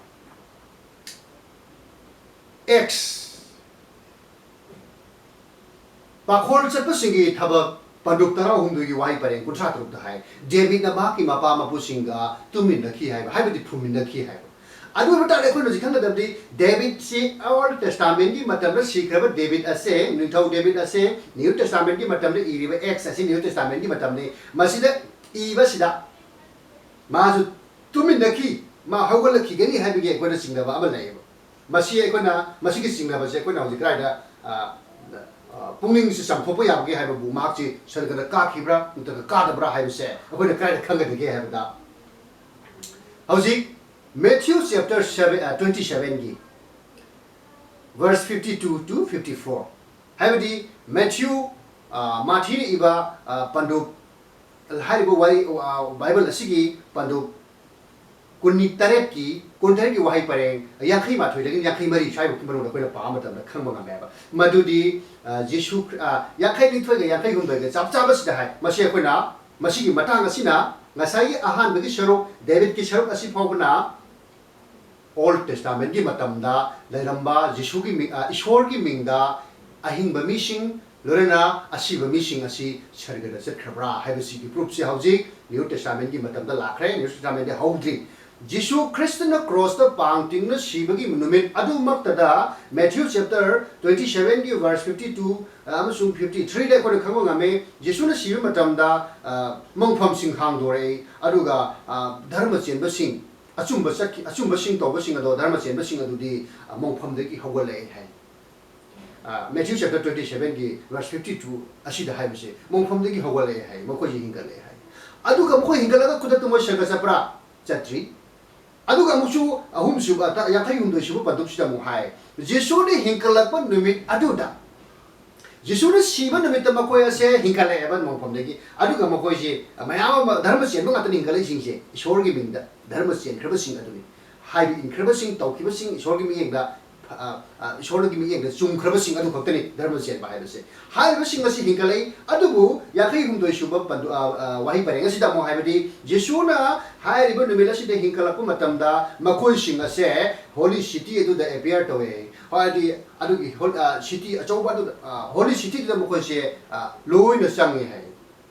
ꯑꯦꯛꯁ ꯄꯥꯈꯣꯜ ꯆꯠꯄꯁꯤꯡꯒꯤ ꯊꯕꯛ, ꯄꯟꯗꯨꯞ ꯇꯔꯥꯍꯨꯝꯗꯣꯏꯒꯤ ꯋꯥꯍꯩ ꯄꯔꯦꯡ ꯀꯨꯟꯊ꯭ꯔꯥ ꯇꯔꯨꯛꯇ ꯍꯥꯏ, "ꯗꯦꯕꯤꯠꯅ ꯃꯍꯥꯛꯀꯤ ꯃꯄꯥ ꯃꯄꯨꯁꯤꯡꯒ ꯇꯨꯃꯤꯟꯅꯈꯤ" ꯍꯥꯏꯕ, ꯍꯥꯏꯕꯗꯤ ꯐꯨꯝꯃꯤꯟꯅꯈꯤ ꯍꯥꯏꯕ꯫ ꯑꯗꯨ ꯑꯣꯏꯕ ꯇꯥꯔꯗꯤ ꯑꯩꯈꯣꯏꯅ ꯍꯧꯖꯤꯛ ꯈꯪꯒꯗꯕꯗꯤ ꯗꯦꯕꯤꯠꯁꯤ ꯑꯣꯜ ꯇꯦꯁꯇꯥꯃꯦꯟꯒꯤ ꯃꯇꯝꯗ ꯁꯤꯈ꯭ꯔꯕ ꯗꯦꯕꯤꯠ ꯑꯁꯦ, ꯅꯤꯡꯊꯧ ꯗꯦꯕꯤꯠ ꯑꯁꯦ ꯅ꯭ꯌꯨ ꯇꯦꯁꯇꯥꯃꯦꯟꯒꯤ ꯃꯇꯝꯗ ꯏꯔꯤꯕ ꯑꯦꯛꯁ ꯑꯁꯤ ꯅ꯭ꯌꯨ ꯇꯦꯁꯇꯥꯃꯦꯟꯒꯤ ꯃꯇꯝꯅꯤ꯫ ꯃꯁꯤꯗ ꯏꯕꯁꯤꯗ ꯃꯥꯁꯨ ꯇꯨꯃꯤꯟꯅꯈꯤ, ꯃꯥ ꯍꯧꯒꯠꯂꯛꯈꯤꯒꯅꯤ ꯍꯥꯏꯕꯒꯤ ꯑꯩꯈꯣꯏꯅ ꯆꯤꯡꯅꯕ ꯑꯃ ꯂꯩꯌꯦꯕ꯫ ꯃꯁꯤ ꯑꯩꯈꯣꯏꯅ, ꯃꯁꯤꯒꯤ ꯆꯤꯡꯅꯕꯁꯦ ꯑꯩꯈꯣꯏꯅ ꯍꯧꯖꯤꯛ ꯀꯗꯥꯏꯗ, ꯑ, ꯑ, ꯄꯨꯛꯅꯤꯡꯁꯦ ꯆꯥꯝꯊꯣꯛꯄ ꯌꯥꯕꯒꯦ ꯍꯥꯏꯕꯕꯨ, ꯃꯍꯥꯛꯁꯤ ꯁꯔꯒꯗ ꯀꯥꯈꯤꯕ꯭ꯔꯥ ꯅꯠꯇ꯭ꯔꯒ ꯀꯥꯗꯕ꯭ꯔꯥ ꯍꯥꯏꯕꯁꯦ ꯑꯩꯈꯣꯏꯅ ꯀꯗꯥꯏꯗ ꯈꯪꯒꯗꯒꯦ ꯍꯥꯏꯕꯗ, ꯍꯧꯖꯤꯛ Matthew chapter seven, ꯑ, twenty sevenꯒꯤ verse fifty two to fifty four, ꯍꯥꯏꯕꯗꯤ ꯃꯦꯊ꯭ꯌꯨ, ꯑ, ꯃꯥꯊꯤꯅ ꯏꯕ, ꯑ, ꯄꯟꯗꯨꯞ, ꯍꯥꯏꯔꯤꯕ ꯋꯥꯔꯤ, ꯑ, ꯕꯥꯏꯕꯜ ꯑꯁꯤꯒꯤ ꯄꯟꯗꯨꯞ ꯀꯨꯟꯅꯤꯇꯔꯦꯠꯀꯤ, ꯀꯨꯟꯇꯔꯦꯠꯀꯤ ꯋꯥꯍꯩ ꯄꯔꯦꯡ ꯌꯥꯡꯈꯩ ꯃꯥꯊꯣꯏꯗꯒꯤ ꯌꯥꯡꯈꯩ ꯃꯔꯤ ꯁ꯭ꯋꯥꯏꯐꯥꯎꯀꯤ ꯃꯅꯨꯡꯗ ꯑꯩꯈꯣꯏꯅ ꯄꯥꯕ ꯃꯇꯝꯗ ꯈꯪꯕ ꯉꯝꯃꯦꯕ꯫ ꯃꯗꯨꯗꯤ, ꯑ, ꯖꯤꯁꯨ ꯈ꯭ꯔꯤ-, ꯑ, ꯌꯥꯡꯈꯩ ꯅꯤꯊꯣꯏꯒ ꯌꯥꯡꯈꯩ ꯍꯨꯝꯗꯣꯏꯒ ꯆꯞ ꯆꯥꯕꯁꯤꯗ ꯍꯥꯏ꯫ ꯃꯁꯤ ꯑꯩꯈꯣꯏꯅ, ꯃꯁꯤꯒꯤ ꯃꯇꯥꯡ ꯑꯁꯤꯅ ꯉꯁꯥꯏꯒꯤ ꯑꯍꯥꯟꯕꯒꯤ ꯁꯔꯨꯛ, ꯗꯦꯕꯤꯠꯀꯤ ꯁꯔꯨꯛ ꯑꯁꯤ ꯐꯥꯎꯕꯅ Old Testamentꯀꯤ ꯃꯇꯝꯗ ꯂꯩꯔꯝꯕ ꯖꯤꯁꯨꯒꯤ ꯃꯤ-, ꯑ, ꯏꯁꯣꯔꯒꯤ ꯃꯤꯡꯗ ꯑꯍꯤꯡꯕ ꯃꯤꯁꯤꯡ, ꯂꯣꯏꯅꯅ ꯑꯁꯤꯕ ꯃꯤꯁꯤꯡ ꯑꯁꯤ ꯁꯔꯒꯗ ꯆꯠꯈ꯭ꯔꯕ꯭ꯔꯥ ꯍꯥꯏꯕꯁꯤꯒꯤ proofꯁꯤ ꯍꯧꯖꯤꯛ New Testamentꯀꯤ ꯃꯇꯝꯗ ꯂꯥꯛꯈ꯭ꯔꯦ꯫ New Testamentꯗꯤ ꯍꯧꯗ꯭ꯔꯤ꯫ ꯖꯤꯁꯨ ꯈ꯭ꯔꯤꯁꯇꯅ crossꯇ ꯄꯥꯡ ꯇꯤꯡꯅ ꯁꯤꯕꯒꯤ ꯅꯨꯃꯤꯠ ꯑꯗꯨꯃꯛꯇꯗ Matthew chapter twenty sevenꯒꯤ verse fifty two ꯑꯃꯁꯨꯡ fifty threeꯗ ꯑꯩꯈꯣꯏꯅ ꯈꯪꯕ ꯉꯝꯃꯤ꯫ ꯖꯤꯁꯨꯅ ꯁꯤꯕ ꯃꯇꯝꯗ, ꯑ, ꯃꯪꯐꯝꯁꯤꯡ ꯍꯥꯡꯗꯣꯔꯛꯏ, ꯑꯗꯨꯒ, ꯑ, ꯙꯔꯃ ꯆꯦꯟꯕꯁꯤꯡ, ꯑꯆꯨꯝꯕ ꯆꯠꯈꯤ-, ꯑꯆꯨꯝꯕꯁꯤꯡ ꯇꯧꯕꯁꯤꯡ ꯑꯗꯣ, ꯙꯔꯃ ꯆꯦꯟꯕꯁꯤꯡ ꯑꯗꯨꯗꯤ, ꯑ, ꯃꯪꯐꯝꯗꯒꯤ ꯍꯧꯒꯠꯂꯛꯏ ꯍꯥꯏ꯫ ꯑ, Matthew chapter twenty sevenꯒꯤ verse fifty two ꯑꯁꯤꯗ ꯍꯥꯏꯕꯁꯦ, ꯃꯪꯐꯝꯗꯒꯤ ꯍꯧꯒꯠꯂꯛꯑꯦ ꯍꯥꯏ, ꯃꯈꯣꯏꯁꯦ ꯍꯤꯡꯒꯠꯂꯛꯑꯦ ꯍꯥꯏ꯫ ꯑꯗꯨꯒ ꯃꯈꯣꯏ ꯍꯤꯡꯒꯠꯂꯒ ꯈꯨꯗꯛꯇ ꯃꯣꯏ ꯁꯔꯒ ꯆꯠꯄ꯭ꯔꯥ? ꯆꯠꯇ꯭ꯔꯤ꯫ ꯑꯗꯨꯒ ꯑꯃꯨꯛꯁꯨ ꯑꯍꯨꯝꯁꯨꯕ, ꯇ-, ꯌꯥꯡꯈꯩ ꯍꯨꯝꯗꯣꯏ ꯁꯨꯕ ꯄꯟꯗꯨꯞꯁꯤꯗ ꯑꯃꯨꯛ ꯍꯥꯏ, ꯖꯤꯁꯨꯅ ꯍꯤꯡꯒꯠꯂꯛꯄ ꯅꯨꯃꯤꯠ ꯑꯗꯨꯗ, ꯖꯤꯁꯨꯅ ꯁꯤꯕ ꯅꯨꯃꯤꯠꯇ ꯃꯈꯣꯏ ꯑꯁꯦ ꯍꯤꯡꯒꯠꯂꯛꯑꯦꯕ ꯃꯪꯐꯝꯗꯒꯤ꯫ ꯑꯗꯨꯒ ꯃꯈꯣꯏꯁꯦ ꯃꯌꯥꯝ ꯑꯃ, ꯙꯔꯃ ꯆꯦꯟꯕ ꯉꯥꯛꯇꯅꯤ ꯍꯤꯡꯒꯠꯂꯛꯏꯁꯤꯡꯁꯦ, ꯏꯁꯣꯔꯒꯤ ꯃꯤꯡꯗ ꯙꯔꯃ ꯆꯦꯟꯈ꯭ꯔꯕꯁꯤꯡ ꯑꯗꯨꯅꯤ꯫ ꯍꯥꯏꯕ ꯏꯟꯈ꯭ꯔꯕꯁꯤꯡ, ꯇꯧꯈꯤꯕꯁꯤꯡ, ꯏꯁꯣꯔꯒꯤ ꯃꯤꯠꯌꯦꯡꯗ, ꯑ, ꯑ, ꯏꯁꯣꯔꯒꯤ ꯃꯤꯠꯌꯦꯡꯗ ꯆꯨꯝꯈ꯭ꯔꯕꯁꯤꯡ ꯑꯗꯨ ꯈꯛꯇꯅꯤ ꯙꯔꯃ ꯆꯦꯟꯕ ꯍꯥꯏꯕꯁꯦ꯫ ꯍꯥꯏꯔꯤꯕꯁꯤꯡ ꯑꯁꯤ ꯍꯤꯡꯒꯠꯂꯛꯏ꯫ ꯑꯗꯨꯕꯨ ꯌꯥꯡꯈꯩ ꯍꯨꯝꯗꯣꯏ ꯁꯨꯕ ꯄꯟꯗꯨ-, ꯑ, ꯑ, ꯋꯥꯍꯩ ꯄꯔꯦꯡ ꯑꯁꯤꯗ ꯑꯃꯨꯛ ꯍꯥꯏꯕꯗꯤ, ꯖꯤꯁꯨꯅ ꯍꯥꯏꯔꯤꯕ ꯅꯨꯃꯤꯠ ꯑꯁꯤꯗ ꯍꯤꯡꯒꯠꯂꯛꯄ ꯃꯇꯝꯗ ꯃꯈꯣꯏꯁꯤꯡ ꯑꯁꯦ holy city ꯑꯗꯨꯗ appear ꯇꯧꯋꯦ꯫ ꯍꯥꯏꯗꯤ ꯑꯗꯨꯒꯤ ꯍꯣ-, ꯑ, city ꯑꯆꯧꯕ ꯑꯗꯨꯗ, ꯑ, holy cityꯗꯨꯗ ꯃꯈꯣꯏꯁꯦ, ꯑ, ꯂꯣꯏꯅ ꯆꯪꯉꯦ ꯍꯥꯏ꯫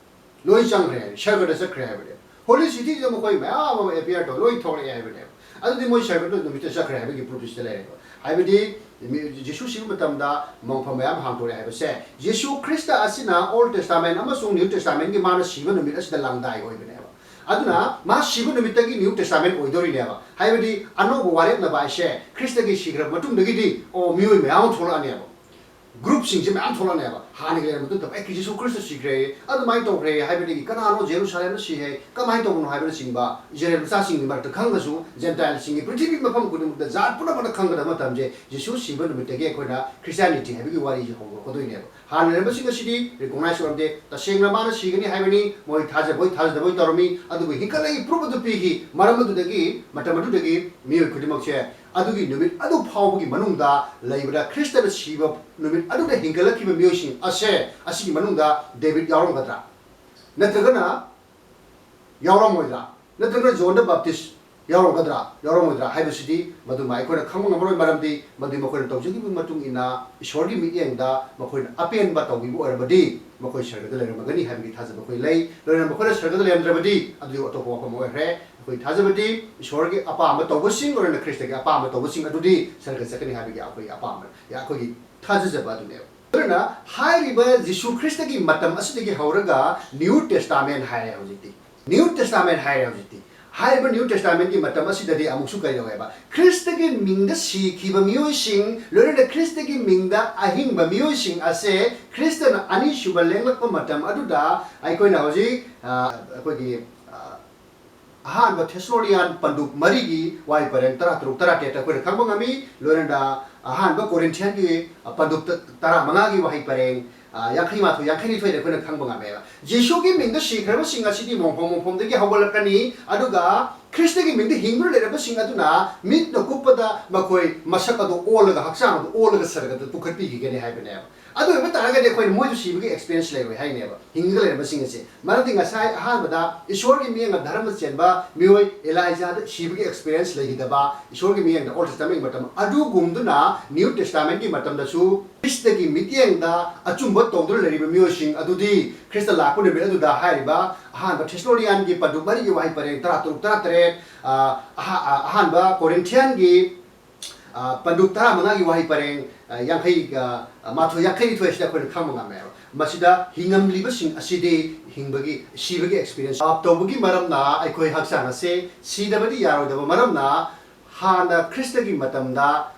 ꯂꯣꯏ ꯆꯪꯈ꯭ꯔꯦ ꯍꯥꯏ, ꯁꯔꯒꯗ ꯆꯠꯈ꯭ꯔꯦ ꯍꯥꯏꯕꯅꯦ꯫ Holy cityꯗꯨꯗ ꯃꯈꯣꯏ ꯃꯌꯥꯝ ꯑꯃ appear ꯇꯧ, ꯂꯣꯏ ꯊꯣꯛꯂꯛꯑꯦ ꯍꯥꯏꯕꯅꯦꯕ꯫ ꯑꯗꯨꯗꯤ ꯃꯣꯏ ꯁꯔꯒꯗ ꯅꯨꯃꯤꯠꯇ ꯆꯠꯈ꯭ꯔꯦ ꯍꯥꯏꯕꯒꯤ proofꯁꯤꯗ ꯂꯩꯔꯦꯕ꯫ ꯍꯥꯏꯕꯗꯤ ꯃꯤ-, ꯖꯤꯁꯨ ꯁꯤꯕ ꯃꯇꯝꯗ ꯃꯪꯐꯝ ꯃꯌꯥꯝ ꯍꯥꯡꯗꯣꯔꯛꯑꯦ ꯍꯥꯏꯕꯁꯦ, ꯖꯤꯁꯨ ꯈ꯭ꯔꯤꯁꯇ ꯑꯁꯤꯅ Old Testament ꯑꯃꯁꯨꯡ New Testamentꯀꯤ ꯃꯥꯅ ꯁꯤꯕ ꯅꯨꯃꯤꯠ ꯑꯁꯤꯗ ꯂꯥꯡꯗꯥꯏ ꯑꯣꯏꯕꯅꯦꯕ꯫ ꯑꯗꯨꯅ ꯃꯥ ꯁꯤꯕ ꯅꯨꯃꯤꯠꯇꯒꯤ New Testament ꯑꯣꯏꯗꯣꯔꯤꯅꯦꯕ꯫ ꯍꯥꯏꯕꯗꯤ ꯑꯅꯧꯕ ꯋꯥꯔꯦꯞꯅꯕ ꯍꯥꯏꯁꯦ ꯈ꯭ꯔꯤꯁꯇꯒꯤ ꯁꯤꯈ꯭ꯔꯕ ꯃꯇꯨꯡꯗꯒꯤꯗꯤ, ꯑꯣ, ꯃꯤꯑꯣꯏ ꯃꯌꯥꯝ ꯑꯃ ꯊꯣꯛꯂꯛꯑꯅꯦꯕ꯫ ꯒ꯭ꯔꯨꯞꯁꯤꯡꯁꯦ ꯃꯌꯥꯝ ꯊꯣꯛꯂꯛꯅꯦꯕ꯫ ꯍꯥꯟꯅꯒꯤ ꯂꯩꯔꯝꯕꯗꯨ ꯅꯠꯇꯕ, "ꯑꯦ, ꯖꯤꯁꯨ ꯈ꯭ꯔꯤꯁꯇ ꯁꯤꯈ꯭ꯔꯦ, ꯑꯗꯨꯃꯥꯏꯅ ꯇꯧꯈ꯭ꯔꯦ" ꯍꯥꯏꯕꯗꯒꯤ, "ꯀꯅꯥꯅꯣ ꯖꯦꯔꯨꯁꯥꯂꯦꯝꯗ ꯁꯤ ꯍꯥꯏ, ꯀꯃꯥꯏꯅ ꯇꯧꯕꯅꯣ?" ꯍꯥꯏꯕꯅꯆꯤꯡꯕ ꯏꯁꯔꯥꯌꯦꯜ ꯃꯆꯥꯁꯤꯡꯒꯤ ꯃꯔꯛꯇ ꯈꯪꯉꯒꯁꯨ ꯖꯦꯟꯇꯥꯏꯜꯁꯤꯡꯒꯤ, ꯄ꯭ꯔꯤꯊꯤꯕꯤ ꯃꯐꯝ ꯈꯨꯗꯤꯡꯃꯛꯇ ꯖꯥꯠ ꯄꯨꯝꯅꯃꯛꯅ ꯈꯪꯒꯗꯕ ꯃꯇꯝꯁꯦ ꯖꯤꯁꯨ ꯁꯤꯕ ꯅꯨꯃꯤꯠꯇꯒꯤ ꯑꯩꯈꯣꯏꯅ ꯈ꯭ꯔꯤꯁꯇꯤꯌꯥꯅꯤꯇꯤ ꯍꯥꯏꯕꯒꯤ ꯋꯥꯔꯤꯁꯦ ꯍꯧꯗꯣꯔꯛꯀꯗꯣꯏꯅꯦꯕ꯫ ꯍꯥꯟꯅ ꯂꯩꯔꯝꯕꯁꯤꯡ ꯑꯁꯤꯗꯤ ꯔꯤꯀꯣꯛꯅꯥꯏꯁ ꯑꯣꯏꯔꯝꯗꯦ꯫ ꯇꯁꯦꯡꯅ ꯃꯥꯅ ꯁꯤꯒꯅꯤ ꯍꯥꯏꯕꯅꯤ, ꯃꯣꯏ ꯊꯥꯖꯕꯣꯏ ꯊꯥꯖꯗꯕꯣꯏ ꯇꯧꯔꯝꯃꯤ, ꯑꯗꯨꯕꯨ ꯍꯤꯡꯒꯠꯂꯛꯏ ꯄ꯭ꯔꯨꯞ ꯑꯗꯨ ꯄꯤꯈꯤ꯫ ꯃꯔꯝ ꯑꯗꯨꯗꯒꯤ ꯃꯇꯝ ꯑꯗꯨꯗꯒꯤ ꯃꯤꯑꯣꯏ ꯈꯨꯗꯤꯡꯃꯛꯁꯦ ꯑꯗꯨꯒꯤ ꯅꯨꯃꯤꯠ ꯑꯗꯨ ꯐꯥꯎꯕꯒꯤ ꯃꯅꯨꯡꯗ ꯂꯩꯕꯗ, ꯈ꯭ꯔꯤꯁꯇꯅ ꯁꯤꯕ ꯅꯨꯃꯤꯠ ꯑꯗꯨꯗ ꯍꯤꯡꯒꯠꯂꯛꯈꯤꯕ ꯃꯤꯑꯣꯏꯁꯤꯡ ꯑꯁꯦ, ꯑꯁꯤꯒꯤ ꯃꯅꯨꯡꯗ ꯗꯦꯕꯤꯠ ꯌꯥꯎꯔꯝꯒꯗ꯭ꯔꯥ? ꯅꯠꯇ꯭ꯔꯒꯅ ꯌꯥꯎꯔꯝꯃꯣꯏꯗ꯭ꯔꯥ? ꯅꯠꯇ꯭ꯔꯒꯅ ꯖꯣꯟ ꯗ ꯕꯥꯞꯇꯤꯁ ꯌꯥꯎꯔꯝꯒꯗ꯭ꯔꯥ, ꯌꯥꯎꯔꯝꯃꯣꯏꯗ꯭ꯔꯥ ꯍꯥꯏꯕꯁꯤꯗꯤ ꯃꯗꯨꯃ ꯑꯩꯈꯣꯏꯅ ꯈꯪꯕ ꯉꯝꯃꯔꯣꯏ꯫ ꯃꯔꯝꯗꯤ ꯃꯗꯨ ꯃꯈꯣꯏꯅ ꯇꯧꯖꯈꯤꯕꯒꯤ ꯃꯇꯨꯡ ꯏꯟꯅ ꯏꯁꯣꯔꯒꯤ ꯃꯤꯠꯌꯦꯡꯗ ꯃꯈꯣꯏꯅ ꯑꯄꯦꯟꯕ ꯇꯧꯕꯤꯕ ꯑꯣꯏꯔꯕꯗꯤ ꯃꯈꯣꯏ ꯁꯔꯒꯗ ꯂꯩꯔꯝꯃꯒꯅꯤ ꯍꯥꯏꯕꯒꯤ ꯊꯥꯖꯕ ꯑꯩꯈꯣꯏ ꯂꯩ꯫ ꯂꯣꯏꯅꯅ ꯃꯈꯣꯏꯅ ꯁꯔꯒꯗ ꯂꯩꯔꯝꯗ꯭ꯔꯕꯗꯤ ꯑꯗꯨ ꯑꯇꯣꯞꯄ ꯋꯥꯐꯝ ꯑꯣꯏꯈ꯭ꯔꯦ꯫ ꯑꯩꯈꯣꯏ ꯊꯥꯖꯕꯗꯤ ꯏꯁꯣꯔꯒꯤ ꯑꯄꯥꯝꯕ ꯇꯧꯕꯁꯤꯡ, ꯂꯣꯏꯅꯅ ꯈ꯭ꯔꯤꯁꯇꯒꯤ ꯑꯄꯥꯝꯕ ꯇꯧꯕꯁꯤꯡ ꯑꯗꯨꯗꯤ ꯁꯔꯒ ꯆꯠꯀꯅꯤ ꯍꯥꯏꯕꯒꯤ ꯑꯩꯈꯣꯏꯒꯤ ꯑꯄꯥꯝꯕ, ꯑꯩꯈꯣꯏꯒꯤ ꯊꯥꯖꯖꯕ ꯑꯗꯨꯅꯦꯕ꯫ ꯑꯗꯨꯅ ꯍꯥꯏꯔꯤꯕ ꯖꯤꯁꯨ ꯈ꯭ꯔꯤꯁꯇꯒꯤ ꯃꯇꯝ ꯑꯁꯤꯗꯒꯤ ꯍꯧꯔꯒ ꯅ꯭ꯌꯨ ꯇꯦꯁꯇꯥꯃꯦꯟ ꯍꯥꯏꯔꯦ ꯍꯧꯖꯤꯛꯇꯤ꯫ ꯅ꯭ꯌꯨ ꯇꯦꯁꯇꯥꯃꯦꯟ ꯍꯥꯏꯔꯦ ꯍꯧꯖꯤꯛꯇꯤ꯫ ꯍꯥꯏꯔꯤꯕ ꯅ꯭ꯌꯨ ꯇꯦꯁꯇꯥꯃꯦꯟꯒꯤ ꯃꯇꯝ ꯑꯁꯤꯗꯗꯤ ꯑꯃꯨꯛꯁꯨ ꯀꯩꯗꯧꯋꯦꯕ? ꯈ꯭ꯔꯤꯁꯇꯒꯤ ꯃꯤꯡꯗ ꯁꯤꯈꯤꯕ ꯃꯤꯑꯣꯏꯁꯤꯡ, ꯂꯣꯏꯅꯅ ꯈ꯭ꯔꯤꯁꯇꯒꯤ ꯃꯤꯡꯗ ꯑꯍꯤꯡꯕ ꯃꯤꯑꯣꯏꯁꯤꯡ ꯑꯁꯦ ꯈ꯭ꯔꯤꯁꯇꯅ ꯑꯅꯤꯁꯨꯕ ꯂꯦꯡꯂꯛꯄ ꯃꯇꯝ ꯑꯗꯨꯗ ꯑꯩꯈꯣꯏꯅ ꯍꯧꯖꯤꯛ, ꯑ, ꯑꯩꯈꯣꯏꯒꯤ, ꯑ, ꯑꯍꯥꯟꯕ ꯊꯦꯁꯂꯣꯅꯤꯌꯥꯟ ꯄꯟꯗꯨꯞ ꯃꯔꯤꯒꯤ ꯋꯥꯍꯩ ꯄꯔꯦꯡ ꯇꯔꯥꯇꯔꯨꯛ, ꯇꯔꯥꯇꯔꯦꯠꯇ ꯑꯩꯈꯣꯏꯅ ꯈꯪꯕ ꯉꯝꯃꯤ꯫ ꯂꯣꯏꯅꯅ ꯑꯍꯥꯟꯕ ꯀꯣꯔꯤꯟꯊꯤꯌꯟꯒꯤ ꯄꯟꯗꯨꯞ ꯇꯔꯥꯃꯉꯥꯒꯤ ꯋꯥꯍꯩ ꯄꯔꯦꯡ, ꯑ, ꯌꯥꯡꯈꯩ ꯃꯥꯊꯣꯏ, ꯌꯥꯡꯈꯩ ꯅꯤꯊꯣꯏꯗ ꯑꯩꯈꯣꯏꯅ ꯈꯪꯕ ꯉꯝꯃꯦꯕ꯫ ꯖꯤꯁꯨꯒꯤ ꯃꯤꯡꯗ ꯁꯤꯈ꯭ꯔꯕꯁꯤꯡ ꯑꯁꯤꯗꯤ ꯃꯣꯡꯐꯝ ꯃꯣꯡꯐꯝꯗꯒꯤ ꯍꯧꯒꯠꯂꯛꯀꯅꯤ, ꯑꯗꯨꯒ ꯈ꯭ꯔꯤꯁꯇꯒꯤ ꯃꯤꯡꯗ ꯍꯤꯡꯗꯨꯅ ꯂꯩꯔꯕꯁꯤꯡ ꯑꯗꯨꯅ ꯃꯤꯠꯅ ꯀꯨꯞꯄꯗ ꯃꯈꯣꯏ ꯃꯁꯛ ꯑꯗꯨ ꯑꯣꯜꯂꯒ, ꯍꯛꯆꯥꯡ ꯑꯗꯨ ꯑꯣꯜꯂꯒ ꯁꯔꯒꯗ ꯄꯨꯈꯠꯄꯤꯈꯤꯒꯅꯤ ꯍꯥꯏꯕꯅꯦꯕ꯫ ꯑꯗꯨ ꯑꯣꯏꯕ ꯇꯥꯔꯒꯗꯤ ꯑꯩꯈꯣꯏꯅ ꯃꯣꯏꯁꯨ ꯁꯤꯕꯒꯤ ꯑꯦꯛꯁꯄꯤꯔꯤꯌꯦꯟꯁ ꯂꯩꯔꯣꯏ ꯍꯥꯏꯅꯦꯕ, ꯍꯤꯡꯉꯒ ꯂꯩꯔꯝꯕꯁꯤꯡ ꯑꯁꯦ꯫ ꯃꯔꯝꯗꯤ ꯉꯁꯥꯏ ꯑꯍꯥꯟꯕꯗ ꯏꯁꯣꯔꯒꯤ ꯃꯤꯠꯌꯦꯡꯗ ꯙꯔꯃ ꯆꯦꯟꯕ ꯃꯤꯑꯣꯏ ꯑꯦꯂꯥꯏꯖꯥꯗ ꯁꯤꯕꯒꯤ ꯑꯦꯛꯁꯄꯤꯔꯤꯌꯟꯁ ꯂꯩꯈꯤꯗꯕ, ꯏꯁꯣꯔꯒꯤ ꯃꯤꯠꯌꯦꯡꯗ ꯑꯣꯜ ꯇꯦꯁꯇꯥꯃꯦꯟꯒꯤ ꯃꯇꯝ ꯑꯗꯨꯒꯨꯝꯗꯨꯅ ꯅ꯭ꯌꯨ ꯇꯦꯁꯇꯥꯃꯦꯟꯒꯤ ꯃꯇꯝꯗꯁꯨ ꯈ꯭ꯔꯤꯁꯇꯒꯤ ꯃꯤꯠꯌꯦꯡꯗ ꯑꯆꯨꯝꯕ ꯇꯧꯗꯨꯅ ꯂꯩꯔꯤꯕ ꯃꯤꯑꯣꯏꯁꯤꯡ ꯑꯗꯨꯗꯤ ꯈ꯭ꯔꯤꯁꯇ ꯂꯥꯛꯄ ꯅꯨꯃꯤꯠ ꯑꯗꯨꯗ ꯍꯥꯏꯔꯤꯕ ꯑꯍꯥꯟꯕ ꯊꯦꯁꯂꯣꯅꯤꯌꯥꯟꯒꯤ ꯄꯟꯗꯨꯞ ꯃꯔꯤꯒꯤ ꯋꯥꯍꯩ ꯄꯔꯦꯡ ꯇꯔꯥꯇꯔꯨꯛ, ꯇꯔꯥꯇꯔꯦꯠ, ꯑ, ꯑꯍ-, ꯑ, ꯑꯍꯥꯟꯕ ꯀꯣꯔꯤꯟꯊꯤꯌꯥꯟꯒꯤ ꯑ, ꯄꯟꯗꯨꯞ ꯇꯔꯥꯃꯉꯥꯒꯤ ꯋꯥꯍꯩ ꯄꯔꯦꯡ, ꯑ, ꯌꯥꯡꯈꯩ, ꯑ, ꯃꯥꯊꯣꯏ, ꯌꯥꯡꯈꯩꯅꯤꯊꯣꯏ ꯑꯁꯤꯗ ꯑꯩꯈꯣꯏꯅ ꯈꯪꯕ ꯉꯝꯃꯦꯕ꯫ ꯃꯁꯤꯗ ꯍꯤꯡꯉꯝꯂꯤꯕꯁꯤꯡ ꯑꯁꯤꯗꯤ ꯍꯤꯡꯕꯒꯤ, ꯁꯤꯕꯒꯤ ꯑꯦꯛꯁꯄꯤꯔꯤꯌꯦꯟꯁ ꯄꯥꯞ ꯇꯧꯕꯒꯤ ꯃꯔꯝꯅ ꯑꯩꯈꯣꯏ ꯍꯛꯆꯥꯡ ꯑꯁꯦ ꯁꯤꯗꯕꯗꯤ ꯌꯥꯔꯣꯏꯗꯕ ꯃꯔꯝꯅ, ꯍꯥꯟꯅ ꯈ꯭ꯔꯤꯁꯇꯒꯤ ꯃꯇꯝꯗ,